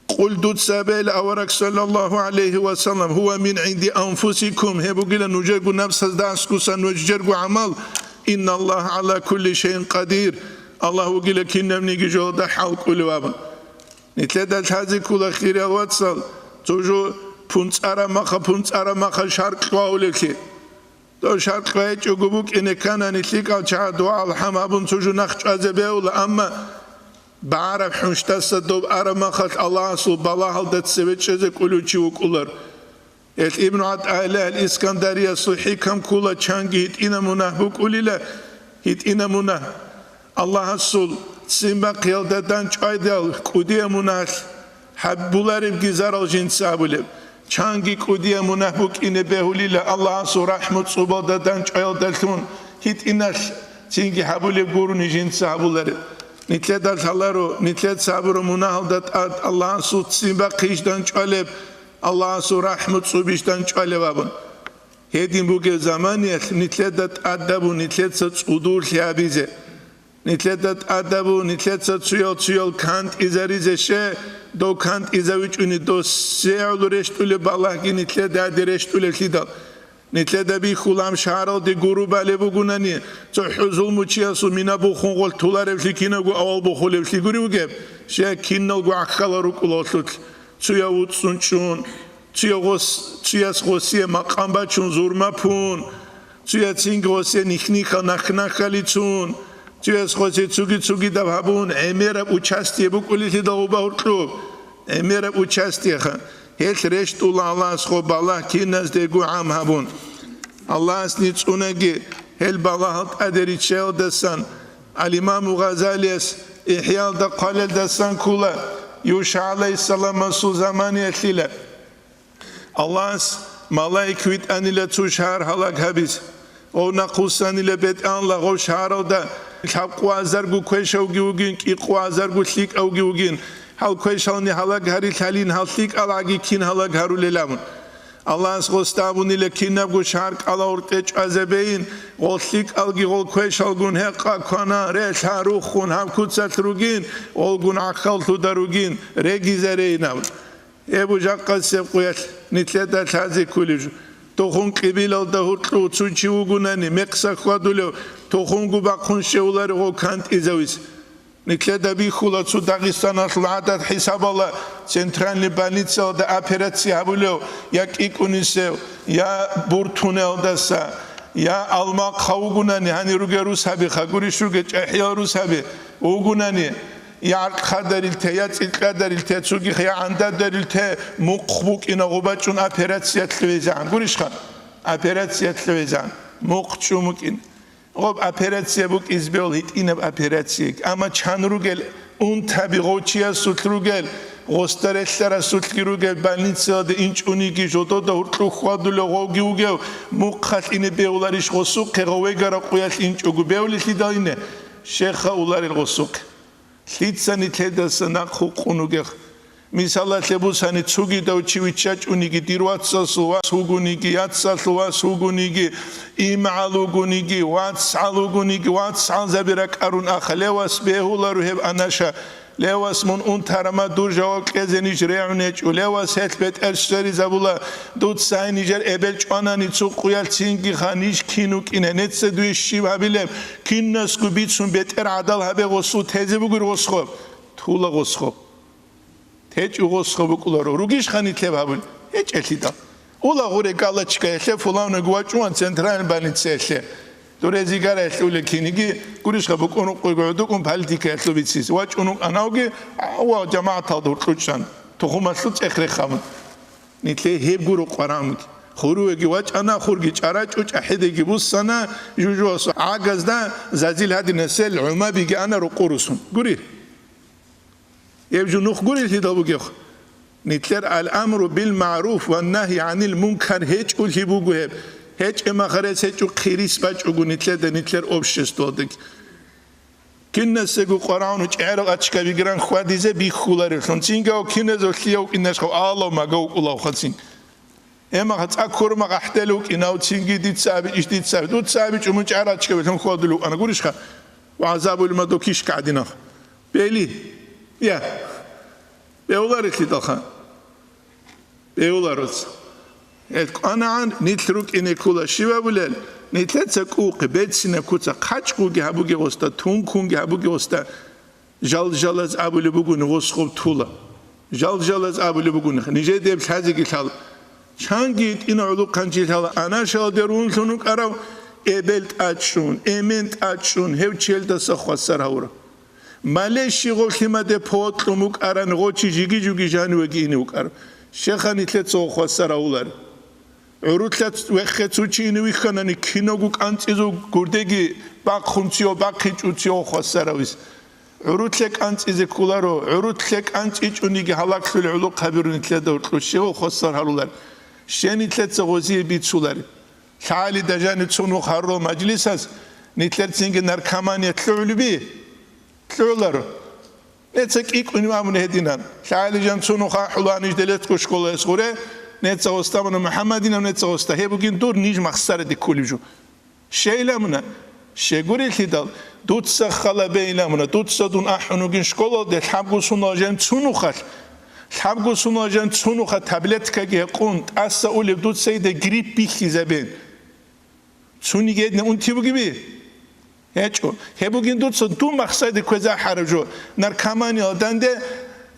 Къул, дуца абейла, авараг саллаллагьу гӀалайгьи ва саллам: «Гьува мин гӀинди анфусикум», гьеб бугила нужерго напсазда аскусан ва жидерго гӀамал, «Инналлагьа гӀала кулли шайин къадир», Аллагь вугила кинабниги жолда хӀал кӀолев абун. Нилъеда лъазе ккола, хириял вацал, цо жо пунцӀара маха, пунцӀара маха шаркь вагьулевлъи. Дов шаркь вагьичӀого букӀине кканани, лъикӀал чагӀа дугӀа-алхӀам гьабун цо жо нахъ чӀвазе бегьула, амма БагӀараб хӀунчдаса доб араб махалъ Аллагьасул балагьалда цеве чӀезе кӀулев чи вукӀулар. Гьелъ Ибну ГӀатаиллагь ал-Искандариясул хӀикам ккола, чанги гьитӀина мунагь букӀулила, гьитӀина мунагь. Аллагьасул ццин бахъиялда дандчӀвайдал кӀудия мунагь гьабуларебги зарал жинца гьабулеб. Чанги кӀудия мунагь букӀине бегьулила Аллагьасул рахӀму цӀубалда дандчӀваялдалъун, гьитӀиналъ цинги гьабулеб гурони жинца гьабулареб. Нилъеда лъаларо, нилъеца гьабураб мунагьалда тӀад Аллагьасул ццин бахъищ дандчӀвалеб, Аллагьасул рахӀму цӀубищ дандчӀвалеб абун. Гьедин бугеб заманиялъ нилъеда тӀадабу нилъеца цӀудурлъи гьабизе. Нилъеда тӀадабу нилъеца цуял-цуял кантӀизаризе ще, дов кантӀизавичӀони досегӀул рещтӀулеб балагьги нилъеда гьаде рещтӀулевлъидал. Нилъеда бихьулам шагьаралде гуру балеб бугунани, цохӀо зулмучиясул мина бухун гъолъ туларевлъи кинабго авал бухулевлъи гури вугеб, ще киналго гӀахьалал рукӀула гъолъулъ, цуяв вуцӀцӀун чӀун, цуя гъос-, цуяс гъосие макъам бачун зурма пун, цуя цинги гъосие нихь-нихьал нахь-нахьалицун, цуяс гъосие цуги-цугидаб гьабун, гӀемераб участие букӀулелъидал гъуба гьуркьуб, гӀемераб участиеха, гьелъ рещтӀула Аллагьас гъо балагь киназдего гӀам гьабун. Аллагьас ницӀунаги гьел балагьал тӀаде риччаялдасан, Ал-Имаму Гъазалияс ИхӀялда хъвалелдасан ккола, Юша гӀалайгьиссаламасул заманиялъила. Аллагьас малаик витӀанила цо шагьар гьалаг гьабизе. Гъов нахъвуссанила бетӀералда гъов шагьаралда лъабкъо азарго квешавги вугин, кӀикъо азарго лъикӀавги вугин. Гьал квешални гьалаг гьарилъалин, гьал лъикӀалаги кин гьалаг гьарулел абун. Аллагьас гъосда абунила кинабго шагьар кӀалавуртӀе чӀвазабейин, гъол лъикӀалги гъол квешалгун гьекъа квана, релъа руххун гьаб куцалъ ругин, гъолгун гӀахьаллъуда ругин, регизарейин абун. Гьеб жакъасеб къуялъ нилъеда лъазе кколеб жо. Тухум кьибилалда гьуркьув цо чи вугунани, мекъса хьвадулев, тухумго бахъун щевларев гъов кантӀизавис. Нилъеда бихьула цо Дагъистаналъул гӀадат хӀисабала центральный больницалда операция гьабулев я кӀикӀунисев, я буртунелдаса, я алмахъ вугунани, гьанир ругел русаби, хагурищ ругел чӀахӀиял русаби вугунани, я гӀаркьадарилте, я цӀикӀкӀадарилте, цогихъ я гӀандадарилте мухъ букӀина гъубачӀун операциялъе везегӀан. Гурищха? Операциялъе везегӀан. Мухъ чӀун букӀин. Гъоб операция букӀиз бегьул гьитӀинаб операция. Амма чан ругел, унтаби гъов чиясулъ ругел, гъосда релълъарасулъги ругел, больницаялда инчӀониги, жодода гьуркьув хьвадулев гъовги вугев, мухъалъ ине бегьуларищ гъосухъе, гъов вегараб къуялъ инчӀого бегьулелъидал ине, щеха уларел гъосухъе. Лъица нилъедаса нахъ гьукъун вугех? Мисалалъе бусани, цогидав чи виччачӀониги, дир вацасул вас вугониги, яцалъул вас вугониги, имгӀал вугониги, вацгӀал вугониги, вацгӀалзаби ракӀарун аха, левас бегьуларо гьеб анаша, левас мун унтарама дур жаваб кьезе ниж регӀун гьечӀо, левас гьелъ бетӀер щвезаризабула, дуца гьай нижер эбел чӀванани цо къуялъ цинги ха, ниж кин вукӀин, гьенеца дуе щиб гьабилеб, кинасго бицун бетӀер гӀадал гьабе гъосул тезе бугур гъосхоб. Тула гъосхоб. ТечӀо гъосхо букӀуларо, ругищха нилъеб гьабун? ГьечӀелъидал. Ула гъуре галочка гьелъе, фулавнаго вачӀун центральный больницаялъе. Дуре зигараялъе улел киниги, гурищха букӀун рукъуйго гӀодукӀун политикаялъул бицизе. ВачӀун вукӀанавги, ва жамагӀаталда гьуркьучӀан, тухумалъул цӀех рехабун. Нилъее гьеб гуро къварамги. Хурувеги вачӀана, хурги чӀарачӀо, чӀахӀидеги буссана, жужуасул гӀагазда зазил гьадинасел гӀумабиги ана рокъорусун. Гури? Гьеб жо нух гурелъидал бугеб? Нилъер ал-амру бил-магӀруф ва нагьи гӀанил мункар гьечӀолъи буго гьеб. ГьечӀеб мехалъ гьечӀо, хирис бачӀого нилъеда, нилъер обществоялдаги. Кинасего къварагӀун чӀегӀерал ачка бигран хьвадизе бихьуларевлъун. Цинги гьав киназев лъияв вукӀинашха, алав магав вукӀулавха цин. Гьемаха цӀа ккурма къахӀдел вукӀинав цинги дица абичӀищ, дица аби-, дуца абичӀо мун чӀарачӀкабилъун хьвадулев вукӀана гурищха? ВагӀзабулима докищ гӀадинав? Бели? Я. Бегьуларелъидалха. Бегьулароц. Гьел кӀванагӀан нилъ рукӀине ккола щиб абулел, нилъеца кӀукъи, берцинаб куца, хъачӀгъуги гьабуге гъосда, тункунги гьабуге гъосда. Жал-жалаз абулеб бугони гъос гъоб тула. Жал-жалаз абулеб бугони, нижеде гьеб лъазеги лъала. Чанги гьитӀина гӀолохъанчи лъала, анашалде рунлъун вукӀарав эбел тӀачӀун, эмен тӀачӀун, гьев челдаса хвасар гьавурав. Малещи гъов лъимаде повод кьун букӀарани, гъов чи жиги-жуги жанивеги ине вукӀар. Щеха нилъеца гъов хвасар авулар. ГӀурулъа вехе цо чи ине вихьанани, кинавго кӀанцӀизу гурдеги бахъун цо бахъичӀо цо хвасар авис. ГӀурулъе кӀанцӀизе кколаро, гӀурулъе кӀанцӀичӀониги гьалаклъулел гӀолохъаби руго нилъеда гьоркьоб щивав хвасар гьарулар. Щай нилъеца гъозие бицулари? ЛъагӀалида жаниб цо нух гьарурал мажлисас нилъер цинги наркомания лъугӀулеби? ЛъугӀуларо. Неца кӀикӀунев абуни гьединан. ЛъагӀали жан цо нух ахӀула ниж Делетго школаялъ гъуре, неца гъоста абуна МухӀаммадинав, неца гъоста. Гьеб бугин дур ниж махсараде кколеб жо. Щайила муна? Щегурелъидал, дуца хала бейила муна, дуца дун ахӀун вугин школалде лъабго сунал жан цо нухалъ. Лъабго сунал жан цо нуха таблеткаги гьекъун, тӀаса улеб дуца иде грипп бихьизабен. Цуниги гьедин унти бугеби? ГьечӀо. Гьеб бугин дуца дун махсараде кквезе ахӀараб жо. Наркоманиялда данде,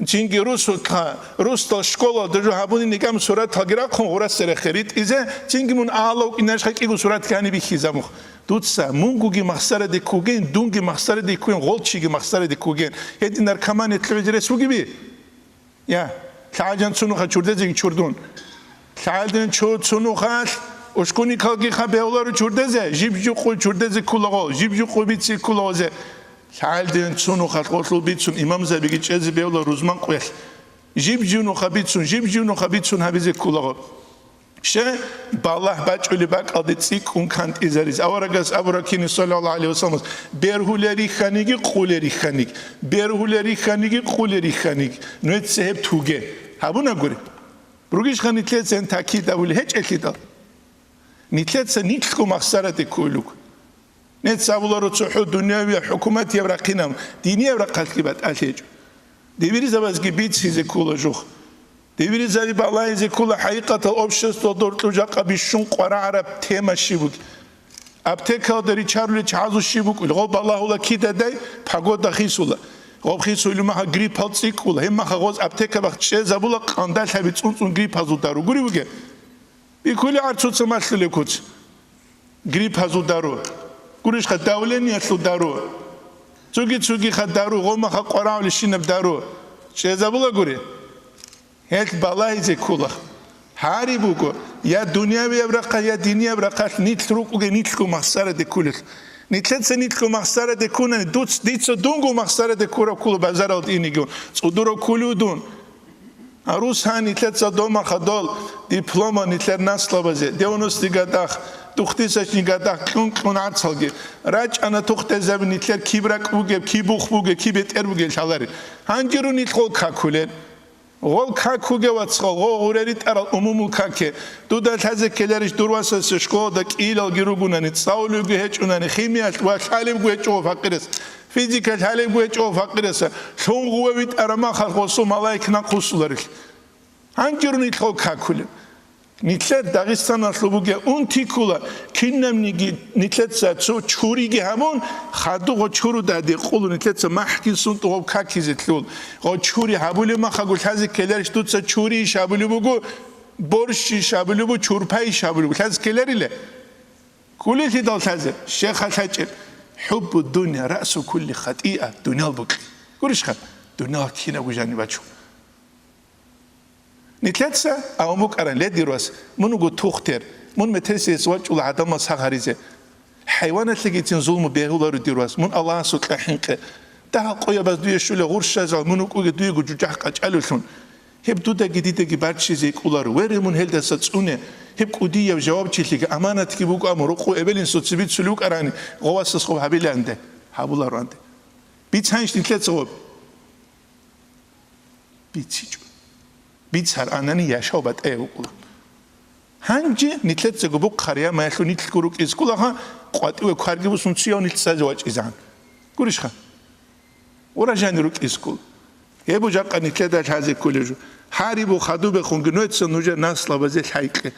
цинги русутха, русдал школалда жо гьабуни никӀам сураталги рахъун гъурасда рехе ритӀизе, цинги мун алав кӀинашха кӀиго суратги гьаниб бихьизабухъ. Дуца мунгуги махсараде ккуген, дунги махсараде ккуген, гъолчиги махсараде ккуген. Гьедин наркомания лъугӀизе рес бугеби? Я, лъагӀалдиан цо нуха чурдезеги чурдун. ЛъагӀалдиан цо, цо нухалъ ушкуникалгиха бегьуларо чурдезе, жиб-жукъу чурдезе ккулаго, жиб-жукъу бицизе ккулагозе. ЛъагӀалдиан цо нухалъ гъолъул бицун имамзабиги чӀезе бегьула рузман къвелъ. Жиб-жив нуха бицун, жиб-жив нуха бицун гьабизе ккулаго. Щай? Балагь бачӀулеб бакӀалде цӀикӀкӀун кантӀизаризе. Аварагас абура кини, саллаллагьу гӀалайгьи вассаламас: «Бергьулел рихьаниги, къулел рихьаниги, бергьулел рихьаниги, къулел рихьаниги». Нужеца гьеб туге. Гьабунагури. Ругищха нилъеца гьен такид абулеб гьечӀелъидал? Нилъеца нилъго махсараде кколел руго. Нилъ абуларо цохӀо дунявияб хӀукуматияб рахъинаб, динияб рахъалъги батӀалъи гьечӀо. Дибиризабазги бицизе ккола жух. Дибиризаби балагьизе ккола хӀакъикъатал обществоялда гьоркьоб жакъа бищун къварагӀараб тема щиб бугеб. Аптекалда ричарулел чагӀазул щиб букӀулеб? Гъоб балагьула кидадай погода хисула. Гъоб хисулеб мехалъ гриппал цӀикӀкӀула. Гьеб мехалъ гъоз аптека бахъ чӀезабула къандалъаби цӀун-цӀун гриппазул дару. Гури бугеб? Биккули гӀарцуца малъулеб куц. Гриппазул дару. Гурищха, давлениялъул дару. Цоги-цогиха дару, гъомаха къварагӀулищинаб дару. ЧӀезабулагури. Гьелъ балагьизе ккола. Гьари буго, я дунявияб рахъалъ, я динияб рахъалъ нилъ рукӀуге нилъго махсараде кколел. Нилъеца нилъго махсараде ккунани, дуц, дица дунго махсараде ккураб ккола базаралда инеги, цӀудурав кколев дун. Гьарус гьан нилъеца дома хадула диплома нилъер наслабазе, девяностый годах, двухтысячный годах кьун-кьун гӀарцалги. РачӀана тухтезаби нилъер киб ракӀ бугеб, киб бух бугеб, киб бетӀер бугеб лъалари. Гьанжеро нилъ гъол какулел. Гъол какуге, вацал, гъо гъуре ритӀарал умумул каке. Дуда лъазе ккеларищ дур васасе школада кӀиялги ругунани, цӀалулевги гьечӀунани, химиялъ ва лъалебго гьечӀо факъирас. Физика лъалебго гьечӀо факъираса, лъун гъуве витӀараб махалъ гъосул малаик нахъ вуссуларел. Гьанже гуро нилъго какулеб. Нилъер Дагъистаналъул бугеб унти ккола, кинабниги нилъеца цо чуриги гьабун, хадув гъо чурудаде къулу нилъеца махӀги сунтӀу гъоб какизе лъул. Гъо чури гьабулеб махалъ гу лъазе ккеларищ дуца чурийищ гьабулеб буго, борщийищ гьабулеб буго, чурпайищ гьабулеб буго. Лъазе ккеларила? Кколелъидал лъазе, щеха лъачӀеб: «ХӀуббу дунья раъсу кулли хатӀиа», дуниял букӀи. Гурищха, дуниял кинабго жаниб бачун. Нилъеца абун букӀаран, ле, дир вас, мун вуго тухтер, мун метерсияс вачӀула гӀадамал сагъ гьаризе. ХӀайваналъегицин зулму бегьуларо, дир вас, мун Аллагьасукьа хӀинкъе. Дагьал къоябаз дуе щула гъурщазал, мун вукӀуге дуего жужахӀ къачӀалевлъун. Гьеб дудаги дидаги барччизе кӀоларо. Вере мун гьелдаса цӀуне. Гьеб кӀудияв жавабчилъиги аманатги буго, амма рокъов эбел-инсуца бицулев вукӀарани, гъов васас гъоб гьабиланде, гьабулароанде. Бицанищ нилъеца гъоб? БицичӀо. Бицар анани яшав батӀаяб букӀула. Гьанже нилъецаго бухъ гьариямаялъул нилъго рукӀизе кколаго, къватӀиве кварги бусун цияв нилъ цӀазе вачӀизегӀан. Гурищха? Уражани рукӀизе ккола. Гьеб жакъа нилъеда лъазе кколеб жо. Гьарибу хадубехунги нуеца нужер наслабазе лъайкье.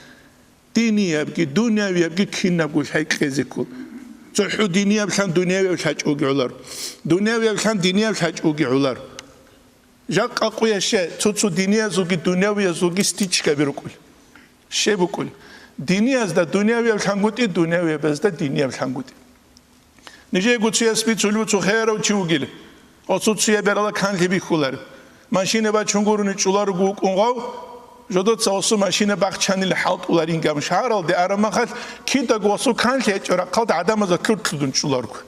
Диниябги, дунявиябги кинабго лъайкьезе ккола. ЦохӀо динияб лъан дунявияб лъачӀоги гӀолар. Дунявияб лъан динияб лъачӀоги гӀолар. Жакъа къуяще, цо-цо диниязулги дунявиязулги стичкаби рукӀул. Щай букӀул? Диниязда дунявияб лъангутӀи, дунявиябазда динияб лъангутӀи. Нижего цояс бицулев цо херав чи вугил. Осуцуя берала канлъи бихьулар. Машина бачун гурони чӀуларуго вукӀун гъав, жодоца осу машина бахчанила хӀалтӀуларин гам шагьаралде араб махалъ, кидаго осу канлъи гьечӀо рахъалда гӀадамазда лъуртлъудун чӀуларуго.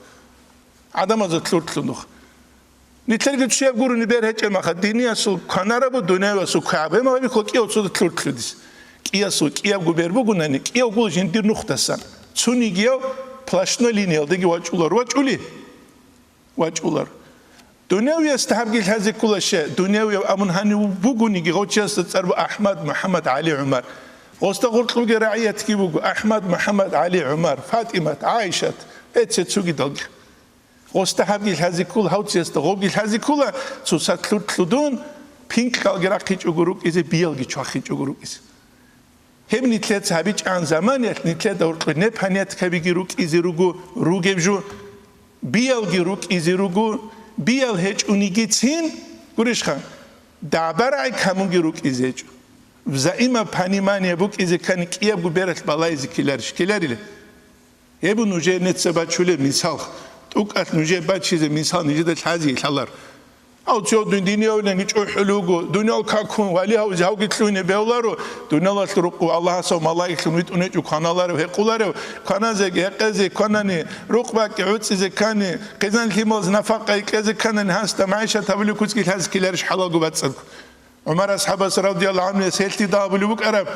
ГӀадамазда лъуртлъудух. Нилъерги чуяб гурони бер гьечӀеб маха, диниясул кванарабу, дунявиялъул квегӀаб. Гьеб мала бихьула кӀияв цо лъуртлъудис. КӀиясул кӀиябго бер бугунани, кӀияв гула жиндир нухдасан. Цунигияв плащной линиялдеги вачӀулар. ВачӀули? ВачӀулар. Дунявиясда гьабги лъазе ккола ще, дунявияв абун гьанив бугониги, гъов чиясда цӀар буго АхӀмад, МухӀаммад, ГӀали, ГӀумар. Гъосда гъоркьлъуги рагӀиятги буго, АхӀмад, МухӀаммад, ГӀали, ГӀумар, ФатӀимат, ГӀайшат, эце цугидалги. Гъосда гьабги лъазе ккола, гьав чиясда гъовги лъазе ккола, цоцалъ лъуртлъудун, пинкьалги рахъичӀого рукӀизе, биялги чвахичӀого рукӀизе. Гьеб нилъеца гьабичӀан заманиялъ нилъеда гьоркьоб непаняткабиги рукӀизе руго, ругеб жо, биялги рукӀизе руго, биял гьечӀонигицин, гурищха, дагӀба-рагӀи камунги рукӀизе гьечӀо. Взаимопонимание букӀизе ккани кӀиябго бералъ балайзе ккеларищ? Ккеларила. Гьеб нужее нижеца бачулеб мисал, тӀокӀалъ нужее бачизе мисал нижеда лъазе лъалар. Гьав цо дун динияв виланги чӀухӀулев вуго, дуниял какун, вали гьавзе гьавги лъугьине бегьуларо, дуниялалъул рукъу Аллагьасул малаиклъун витӀун гьечӀо кваналарев, гьекъоларев, кваназеги, гьекъезе кванани, рукъ бакӀги гӀуцӀизе ккани, хъизан-лъималаз нафакъа кьезе кканани, гьасда магӀишат гьабулев куцги лъазе ккеларищ хӀалалго бацӀцӀадго? ГӀумар асхӀабас радияллагьу гӀанхуяс гьелъидал абулеб букӀараб: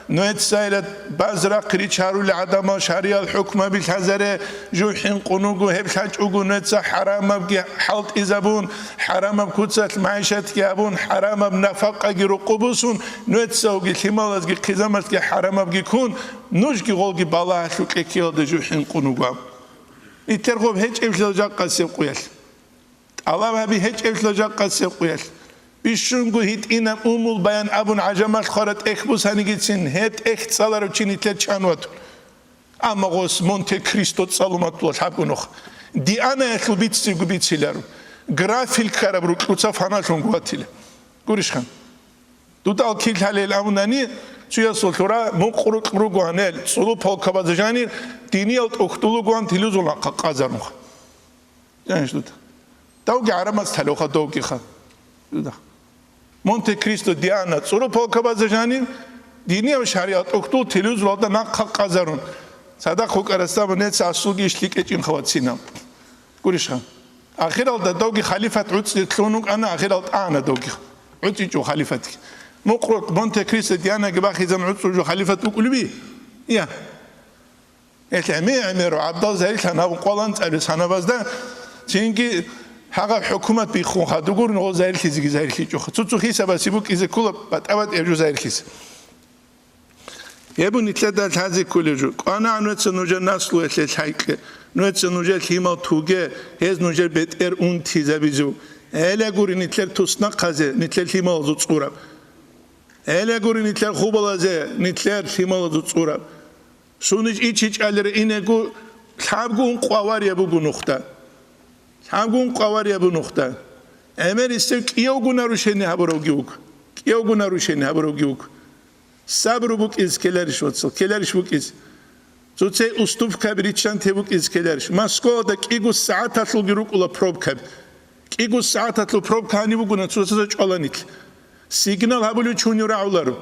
«Нужеца гьеле баз рахъ ричарулел гӀадамал шариял хӀукмаби лъазаре, жугьин къунуго гьеб лъачӀого нужеца хӀарамабги хӀалтӀизабун, хӀарамаб куцалъ магӀишатги гьабун, хӀарамаб нафакъаги рукъу бусун, нужецаги лъималазги хъизамалъги хӀарамабги ккун, нужги гъолги балагьалъукье ккелалда жугьин къунуго». Нилъер гъоб гьечӀеблъила жакъасеб къуялъ. ТӀалаб гьаби гьечӀеблъила жакъасеб къуялъ. Бищунго гьитӀинаб умул баян абун гӀажамалъ хвара тӀехь бусанигицин, гьеб тӀехь цӀаларав чи нилъер чан ватун. Амма гъос Монте-Кристо цӀалун ватула лъабго нух. Дианаялъул биццего бициларо. Графиль ккараб рукьуца фаналъунго ватила. Гурищха? Дуда алкил лъалел абунани, цуясул лъура мукъ-рукь ругоан гьел, цӀулу полкабазда жанир, диниял тӀухьдул ругоан телевизоралда къазарунха. Жаниш дуда. Давги гӀарамац талевха, довгиха. Дуда. Монте-Кристо, Диана, цӀуру полкабазда жанив, динияв шаригӀат тӀухьдул телевизоралда нахъа къазарун. Цадахъ вукӀарасда мунеца асулги иш лъикӀечӀин хавацина. Гурищха. Ахиралда довги халифат гӀуцӀи лъун вукӀана, ахирал тӀагӀана довги. ГӀуцӀичӀо халифатги. Мукърукь Монте-Кристо, Дианаги бахизан гӀуцӀул жо халифат вукӀулеби? Я. Гьелъ гӀемер-гӀемеру гӀабдал загьирлъан гьабун къвалан цӀалес гьанабазда, цинги гьагъаб хӀукумат биххун хадугур, нугъал загьирлъизеги загьирлъичӀоха. Цо-цо хисабаси букӀизе ккола батӀа-батӀияб жо загьирлъизе. Гьеб нилъеда лъазе кколеб жо. КӀвана гьануца нужер наслуялъе лъайкье. Нужеца нужер лъимал туге, гьез нужер бетӀер унтизабизев. ГӀеле гури нилъер туснахъазе, нилъер лъималазул цӀураб. ГӀеле гури нилъер хубалазе, нилъер лъималазул цӀураб. Сунищ ичичӀалира инего, лъабго ункъо авария буго нухда. Лъабго ункъо авария буго нухда. ГӀемер гьесев кӀиявго нарушение гьабуравги вуго. КӀиявго нарушение гьабуравги вуго. Сабру букӀиз ккеларищ, вацал, ккеларищ букӀиз. Цоцей уступкаби риччанте букӀиз ккеларищ. Москвалда кӀиго сагӀаталъулги рукӀула пробкаби. КӀиго сагӀаталъул пробка гьаниб бугуна, цоцазда чӀвала нилъ. Сигнал гьабулев чунев рагӀуларо.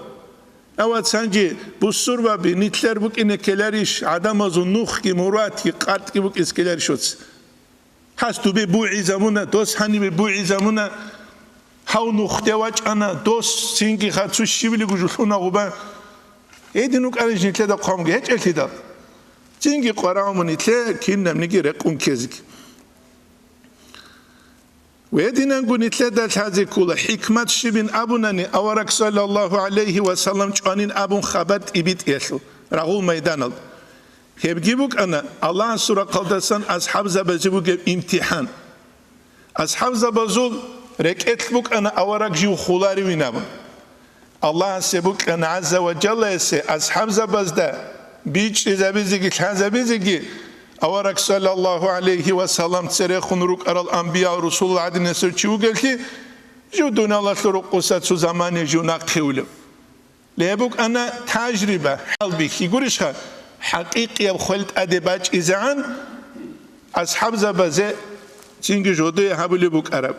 Ава цанги бусурбаби, нилъер букӀине ккеларищ, гӀадамазул нухги, муратги, къартӀги букӀиз ккеларищ оц. Гьас дубе бугӀизабуна, дос гьанибе бугӀизабуна, гьав нухде вачӀана, дос цинги хацу щивлигу жулъуна гъуба. Гьедин вукӀарищ нилъеда хъвамги гьечӀелъидал? Цинги къварагӀумун нилъе кинабниги рекъун ккезеги. Гьединанго нилъеда лъазе ккола, хӀикмат щибин абунани, авараг саллаллагьу гӀалайгьи ва саллам чӀванин абун хабар тӀибитӀиялъул, рагъул майданалда. Гьебги букӀана Аллагьасул рахъалдасан асхӀабзабазе бугеб имтихӀан. АсхӀабзабазул рекӀелъ букӀана авараг жив хуларивин абун. Аллагьасе букӀана гӀазза ва жаллаясе асхӀабзабазда бичӀчӀизабизеги лъазабизеги, авараг саллаллагьу гӀалайгьи ва саллам церехун рукӀарал анбиял-русулал гӀадинасев чи вугевлъи, жив дуниялалъул рукъуса цо замане жив нахъе вилев. Леб букӀана тажриба, хӀалбихьи гурищха, хӀакъикъияб хвел тӀаде бачӀизегӀан асхӀабзабазе Цинги жодое гьабулеб букӀараб.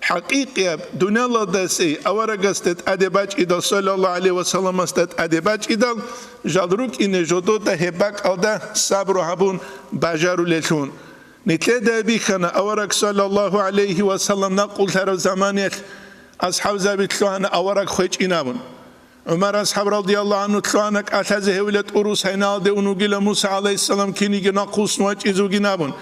ХӀакъикъияб дуниялалдаса аварагасда тӀаде бачӀидал, саллаллагьу гӀалайгьи ва салламасда тӀаде бачӀидал, жал рукӀине жодода гьеб бакӀалда сабру гьабун бажарулелъун. Нилъеда бихьана авараг, саллаллагьу гӀалайгьи ва саллам, накъулъараб заманиялъ асхӀабзаби лъугьана авараг хвечӀин абун. ГӀумар асхӀаб, радияллагьу гӀангьу, лъугьана кӀалъазе гьевила тӀурус гьайналде ун вугила Муса гӀалайгьиссалам киниги нахъвуссун вачӀизе вугин абун.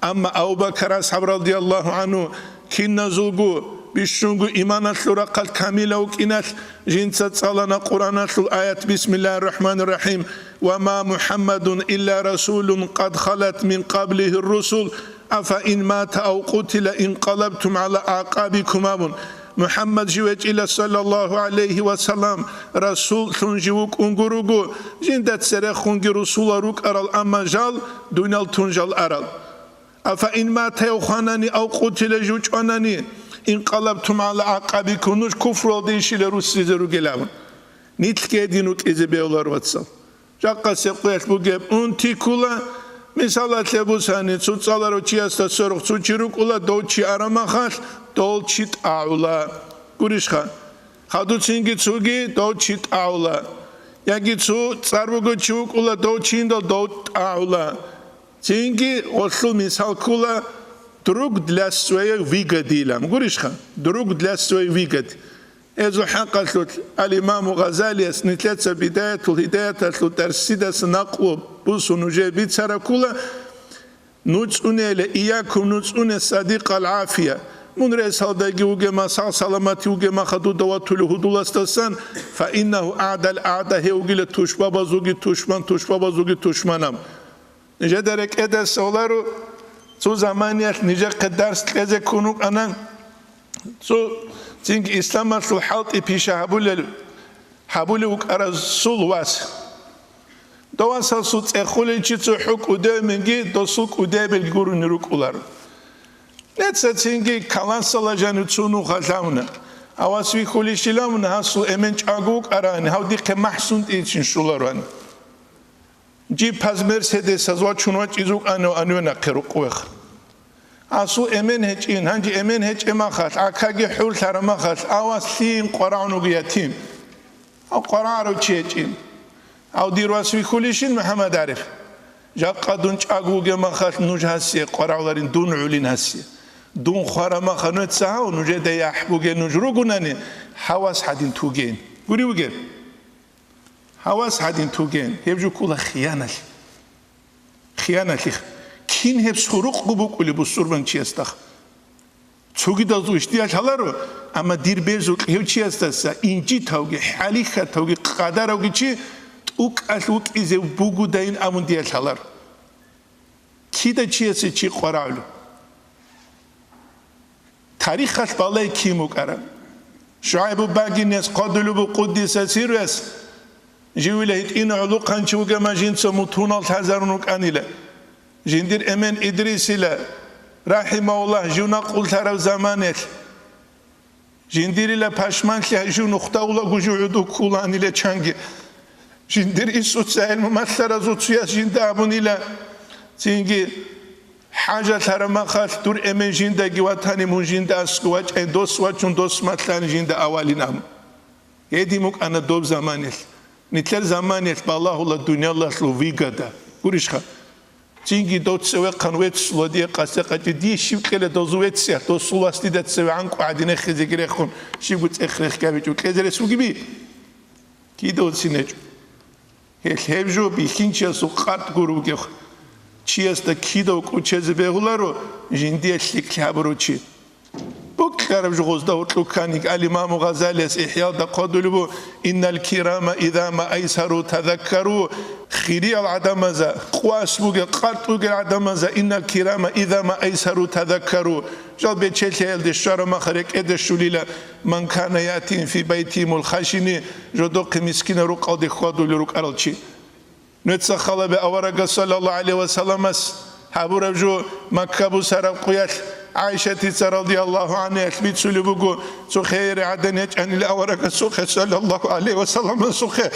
Амма Абу Бакар асхӀаб, радияллагьу гӀангьу, киназулго бищунго иманалъул рахъалъ камилав вукӀиналъ, жинца цӀалана Къуръаналъул аят: «Бисмиллагьир рахӀманир рахӀим. Ва ма МухӀаммадун илла расулун къад халат мин къаблигьир русул, афа ин мата ав къутила инкъалабтум гӀала агӀкъабикум», абун. МухӀаммад жив гьечӀила, саллаллагьу гӀалайгьи ва саллам, расуллъун жив вукӀун гуруго, жинда церехунги русулал рукӀарал, амма жал дуниял тун жал арал. Афа ин мата, хванани, ав къутила, жив чӀванани, инкъалабтум гӀала агӀкъабикум, нуж куфруялде ишила руссизе ругел абун. Нилъги гьедин рукӀизе бегьулар, вацал. Жакъасеб къуялъ бугеб унти ккула, мисалалъе бусани, цо цӀаларав чиясда сверухъ цо чи рукӀула, дов чи арамахалъ, дол чи тӀагӀула. Гурищха? Хадуцинги цоги дов чи тӀагӀула. Яги цо цӀар буго чи вукӀула, дов чиндал дов тӀагӀула. Цинги гъолъул мисал ккула: «Друг для своей выгоды», илан. Гурищха? «Друг для своей выгоды». Гьезул хӀакъалъулъ ал-Имаму Гъазалияс нилъеца Бидаятул Гьидаяталъул дарсидаса накълу бусун нужее бицараб ккула: «Ну цӀунейила, иякум, ну цӀуне, садикъал гӀафия». Мун ресалдаги вугема, сагъ-саламати вугемаха дуда ватулев гьудуласдасан, «фа иннагьу агӀдал агӀда», гьев вугила тушбабазулги тушман, тушбабазулги тушманаб. Нижеда рекӀеда лъоларо, цо заманиялъ нижехъе дарс кьезе ккун вукӀана, цо цинги исламалъул хӀалтӀи пиша гьабулел, гьабулев вукӀарасул вас. Дов васасул цӀехулел чи цохӀо кӀудевменги досул кӀудебелги гурони рукӀуларо. Нецацинги каласала жанив цо нуха лъавна. Гьав вас вихьулищилавна, гьасул эмен чӀаго вукӀарани, гьав дихъе махӀсун тӀичин щулароан. Жиб паз Мерседесаз вачун вачӀиз вукӀанав анве нахъе рукъвех. Гьасул эмен гьечӀин, гьанже эмен гьечӀеб махалъ, гӀакаги хӀурлъараб махалъ, гьав вас лъиин къварагӀун вуго ятим. Гьав къварагӀарав чи гьечӀин. Гьав дир вас вихьулищин, МухӀаммад ГӀариф? Жакъа дун чӀаго вугеб махалъ нуж гьасие къварагӀуларин, дун гӀулин гьасие. Дун хвараб махалъ нуца гьав, нужеда яхӀ бугел нуж ругунани, гьав вас гьадин тугейин. Гури вугеб? Гьав вас гьадин тугейин. Гьеб жо ккула хияналъ. Хияналъих. Кин гьеб сурукъго букӀулеб бусурбан чиясдахъ? Цогидазул ишдиялъ гьаларо, амма дир безукь гьев чиясдаса инжитавги, хӀалихьатавги, къадаравги чи тӀукӀалъ вукӀизе бугодайин абун диялъ гьаларо. Кида чиясе чи къварагӀулев? Тарихалъ балай кин вукӀараб. ШугӀайбу багинес хъодулеб бу къуддиса сирруяс, живила гьитӀина гӀолохъанчи вугема жинца мутунал лъазарун вукӀанила. Жиндир эмен Идрисила, рахӀимагьуллагь, жив накъуллъараб заманалъ. Жиндирила пашманлъи гьай жив нухда улаго жив гӀодов ккуланила чанги. Жиндир Исуца гӀелму малъаразул цояс жинда абунила, цинги хӀажалъараб махалъ дур эмен жиндаги ватани, мун жинда аскӀов вачӀайин, дос вачун, дос малъани жинда авалин абун. Гьедин букӀана доб заманалъ. Нилъер заманалъ балагьула дуниялалъул выгода. Гурищха? Цинги дов цевехъан веццула дие къасде къачӀи, дие щиб кьела дозу вецци, досул вас дида цеве гӀанкӀу гӀадинехизеги рехун, щибго цӀех рехги гьабичӀо кьезе рес бугеби? Кида уцин гьечӀо. Гьелъ гьеб жо бихьинчиясул къатӀ гур вугев. Чиясда кидав кӀочезе бегьуларо жиндие лъикӀлъи гьабурав чи. БукӀараб жо гъозда гьоркьоб ккани, ал-Имаму Гъазалияс ИхӀялда хъодулеб бу: «Иннал кирама иза ма айсару тазаккару». Хириял гӀадамаза, къвас бугел, къатӀ бугел гӀадамаза, «Иннал кирама иза ма айсару тазаккару». Жал бечелъиялде щвараб мах рекӀеде щулила, «Ман кана ятин фи байтимул хашини», жодохъе мискинал рукъалде хьвадулел рукӀарал чи. Нуца халабе аварагас, саллаллагьу гӀалайгьи ва салламас, гьабураб жо Макка бусараб къуялъ ГӀайшатица, радияллагьу гӀангьаялъ, бицулеб буго, цохӀе гӀадан ячӀанила аварагасухъе, саллаллагьу гӀалайгьи ва салламасухъе,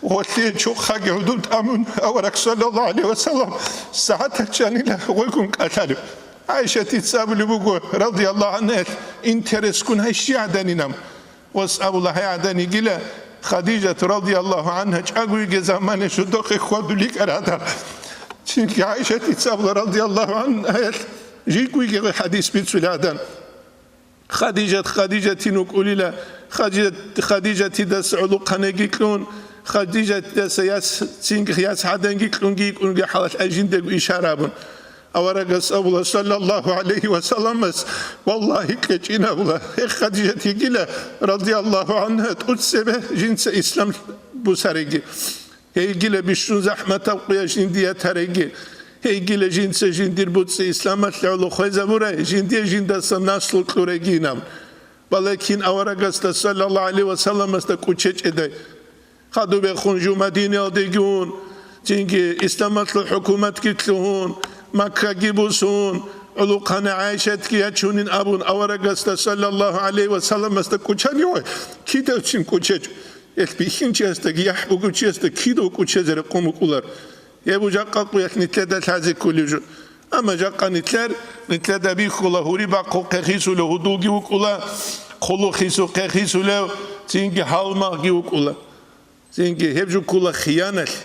гъолъие чухъаги гӀудуб тӀамун, авараг, саллаллагьу гӀалайгьи ва саллам, сагӀат ячӀанила гъойгун кӀалъалев. ГӀайшатица абулеб буго, радияллагьу гӀангьа, интерес ккун гьай щи гӀаданинаб. Вас абула гьай гӀадан йигила, Хадижат, радияллагьу гӀангьа, чӀаго йигей замане жидехъе хьвадулел йикӀар гӀадан. Цинги ГӀайшатица абула, радияллагьу гӀангьа, жийго йигей хадис бицулел гӀадан. Хадижат Хадижатин вукӀулила, Хадижат-, Хадижатидаса гӀулухъанги кьун, Хадижатидаса яс, цинги яс гӀаданги кьунги йикӀунги хӀалалъ жиндаго ишара абун. Аварагас абула, саллаллагьу гӀалайгьи ва салламас, валлагьи, кьечӀин абула, гьей Хадижат йигила, радияллагьу гӀангьа, тӀоцебе жинца ислам бусареги. Гьей йигила бищун захӀматаб къоялъ жиндие ятареги, гьей йигила жинца жиндир боцӀи исламалъе гӀоло хвезабурай, жиндие жиндасан наслу кьурегинаб. Валакин аварагасда, саллаллагьу гӀалайгьи ва салламасда, кӀучечӀедай. Хадубехун жо Мадинаялдеги ун, цинги исламалъул хӀукуматги лъугьун, Маккаги бусун, гӀулухъана ГӀайшатги ячунин абун аварагасда, саллаллагьу гӀалайгьи ва салламасда, кӀучани вай, кидавцин кӀучечӀо. Гьелъ бихьинчиясдаги яхӀ бугев чиясда кидав кӀучезе рекъон букӀулар. Гьеб жакъа къуялъ нилъеда лъазе кколев жо. Амма жакъа нилъер, нилъеда бихьула гьури бахъухъе хисулев гьудулги вукӀула, хъулухъ хисухъе хисулев, цинги гьалмагъги вукӀула. Цинги гьеб жо ккула хияналъ.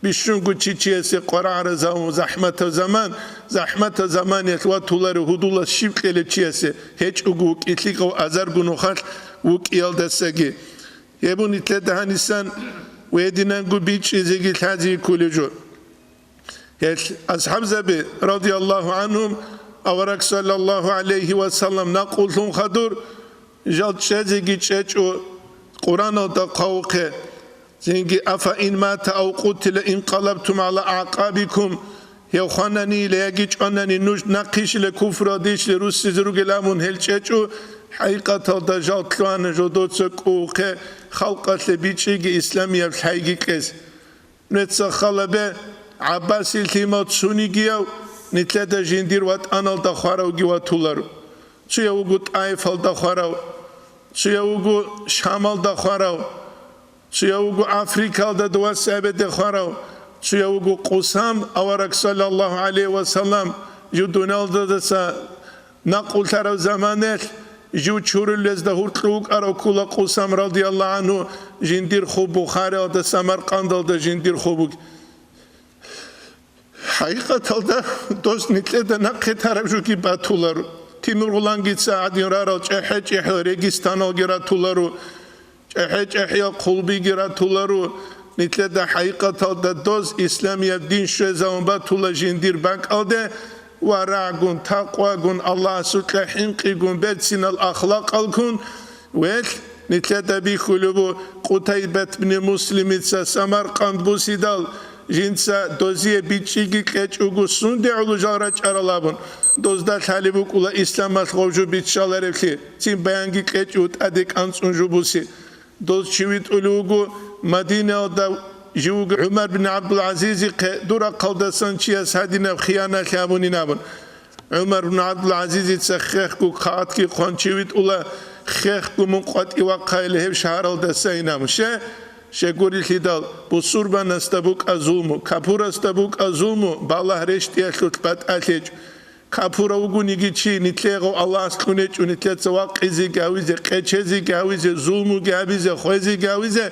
Бищунго чи чиясе къварагӀаразавун захӀматав заман, захӀматав заманиялъ ватуларев гьудулас щиб кьелеб чиясе, гьечӀого вукӀи лъикӀав азарго нухалъ вукӀиялдасаги. Гьеб нилъеда гьанисан гьединанго бичӀчӀизеги лъазе кколев жо. Гьел асхӀабзаби, радияллагьу гӀангьум, авараг, саллаллагьу гӀалайгьи ва саллам, накъуллъун хадур, жал чӀезеги чӀечӀо Къуръаналда хъвавухъе. Цинги, афа ин мата ав къутила инкъалабтум гӀала агӀкъабикум, гьев хвананила яги чӀванани нуж нахъищила куфралдищ руссизе ругел абун гьел чӀечӀо, хӀакъикъаталда жал лъугьана жодоца кӀувухъе халкъалъе бичӀчӀиги исламияб лъайги кьез. Нужеца хал гьабе, ГӀаббасил лъимал цонигияв нилъеда жиндир ватӀаналда хваравги ватуларо. Цояв вуго ТӀаифалда хварав, цояв вуго Шамалда хварав, цояв вуго Африкалда дова сабеде хварав, цояв вуго Къусам, авараг, саллаллагьу гӀалайгьи ва саллам, жив дуниялалдаса накъуллъарав заманаялъ, жив чурулезда гьуркьу вукӀарав ккула Къусам, радияллагьу гӀангьу, жиндир хъуб Бухариялда, Самаркъандалда жиндир хъуб буго. ХӀакъикъаталда дос нилъеда нахъе тараб жуги батуларо. Тимургъулангица гӀадин рарал чӀехӀе-чӀехӀел регистаналги ратуларо, чӀехӀе-чӀехӀиял хъулбиги ратуларо. Нилъеда хӀакъикъаталда дос исламияб дин щвезавун батула жиндир бакӀалде, варагӀгун, такъвагун, Аллагьасукьа хӀинкъигун, берцинал ахлакъалгун. Велъ, нилъеда бихьулеб бу, Къутайбат бни Муслимица Самаркъанд бусидал, жинца дозие бичӀчӀиги кьечӀого, сунде гӀоло жал рачӀарал абун, дозда лъалеб букӀула исламалъ гъов жо биччаларевлъи, цин баянги кьечӀо, тӀаде кӀанцӀун жо буси. Доз чи витӀулев вуго Мадинаялда жив вуго ГӀумар бин ГӀабдул-ГӀазизихъе, дур рахъалдасан чияс гьадинаб хияналъи абунин абун. ГӀумар бин ГӀабдул-ГӀазизица хехго кагъатги хъван чи витӀула, хехго мун къватӀив вахъайилан гьеб шагьаралдасайин абун. Ще, щегурелъидал, бусурбанасда букӀа зулму, капурасда букӀа зулму, балагь рещтӀиялъулъ батӀалъ гьечӀо. Капурав вугониги чи, нилъее гъов Аллагьас кьун гьечӀо, нилъеца вакъизе гьавизе, къечезе гьавизе, зулмуги гьабизе, хвезе гьавизе.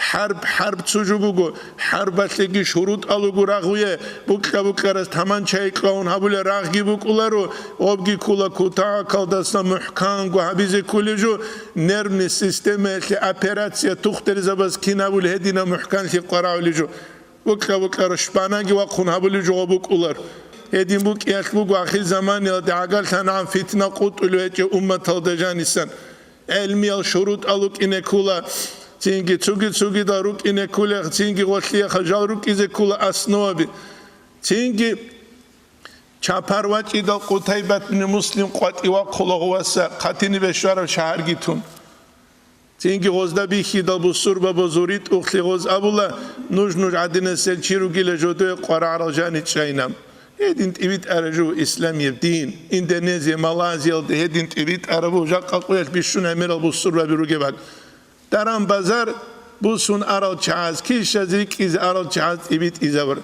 ХӀарб, хӀарб цо жо буго, хӀарбалъеги шурутӀал руго рагъуе, букьа-букьарас таманча икьван гьабулел рагъги букӀуларо, гъобги ккула кутакалдаса мухӀканго гьабизе кколев жо, нервный системаялъе операция тухтурзабаз кин гьабулеб гьединаб мухӀканлъи къварагӀулев жо. Букьа-букьарас шпанаги вахъун гьабулев жо гъоб букӀулар. Гьедин букӀиялъ буго ахирзаманиялде гӀагарлъанагӀан фитна къутӀулев гьечӀев умматалда жанисан. ГӀелмиял шурутӀал рукӀине ккула, цинги цуги-цугидал рукӀине ккулех, цинги гъолъиеха жал рукӀизе ккула основаби. Цинги чапар вачӀидал Къутайбат бин Муслим къватӀив вахъула гъуваса, хъатинибе щвараб шагьарги тун. Цинги гъозда бихьидал бусурбабаз гьури тӀухълъи гъоз абула, нуж-нуж гӀадинасел чи ругила жодое къварагӀарал жаничӀайнаб. Гьедин тӀибитӀараб жо исламияб дин. Индонезия, Малайзиялда гьедин тӀибитӀараб жакъа къуялъ бищун гӀемерал бусурбаби ругеб гьаб. Даран-базар бусун арал чагӀаз, килщаз рикӀкӀизе арал чагӀаз тӀибитӀизабур.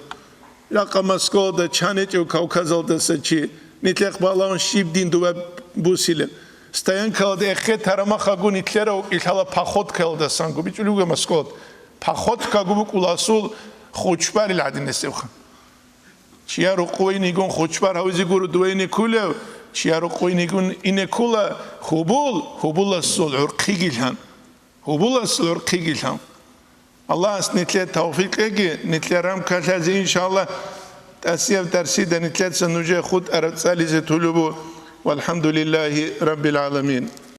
Жакъа Москвалда чан гьечӀев Кавказалдаса чи, Нилъехъ балагьун щиб дин дова бусилеб. Стоянкалда эхетараб махалгун нилъер авкӀилъала походкаялдасанго бичӀулеб буго Москвалда. Походкаго букӀула асул хучбарил гӀадинасебха. Чияр рукъувейнигун хучбар гьавизе гуро дувейни ккулев, чияр рукъувейнигун ине ккула гьубул, гьубуласул гӀурхъигилан. Гьубуласул гӀурхъигилан. Аллагьас нилъе тавфикъ кьеги, нилъер рамкалъазе, иншаллагь, тӀасияб дарсида нилъеца нужее хутӀараб цӀализе тулеб буго. Валхамдулиллагьи раббил гӀаламин.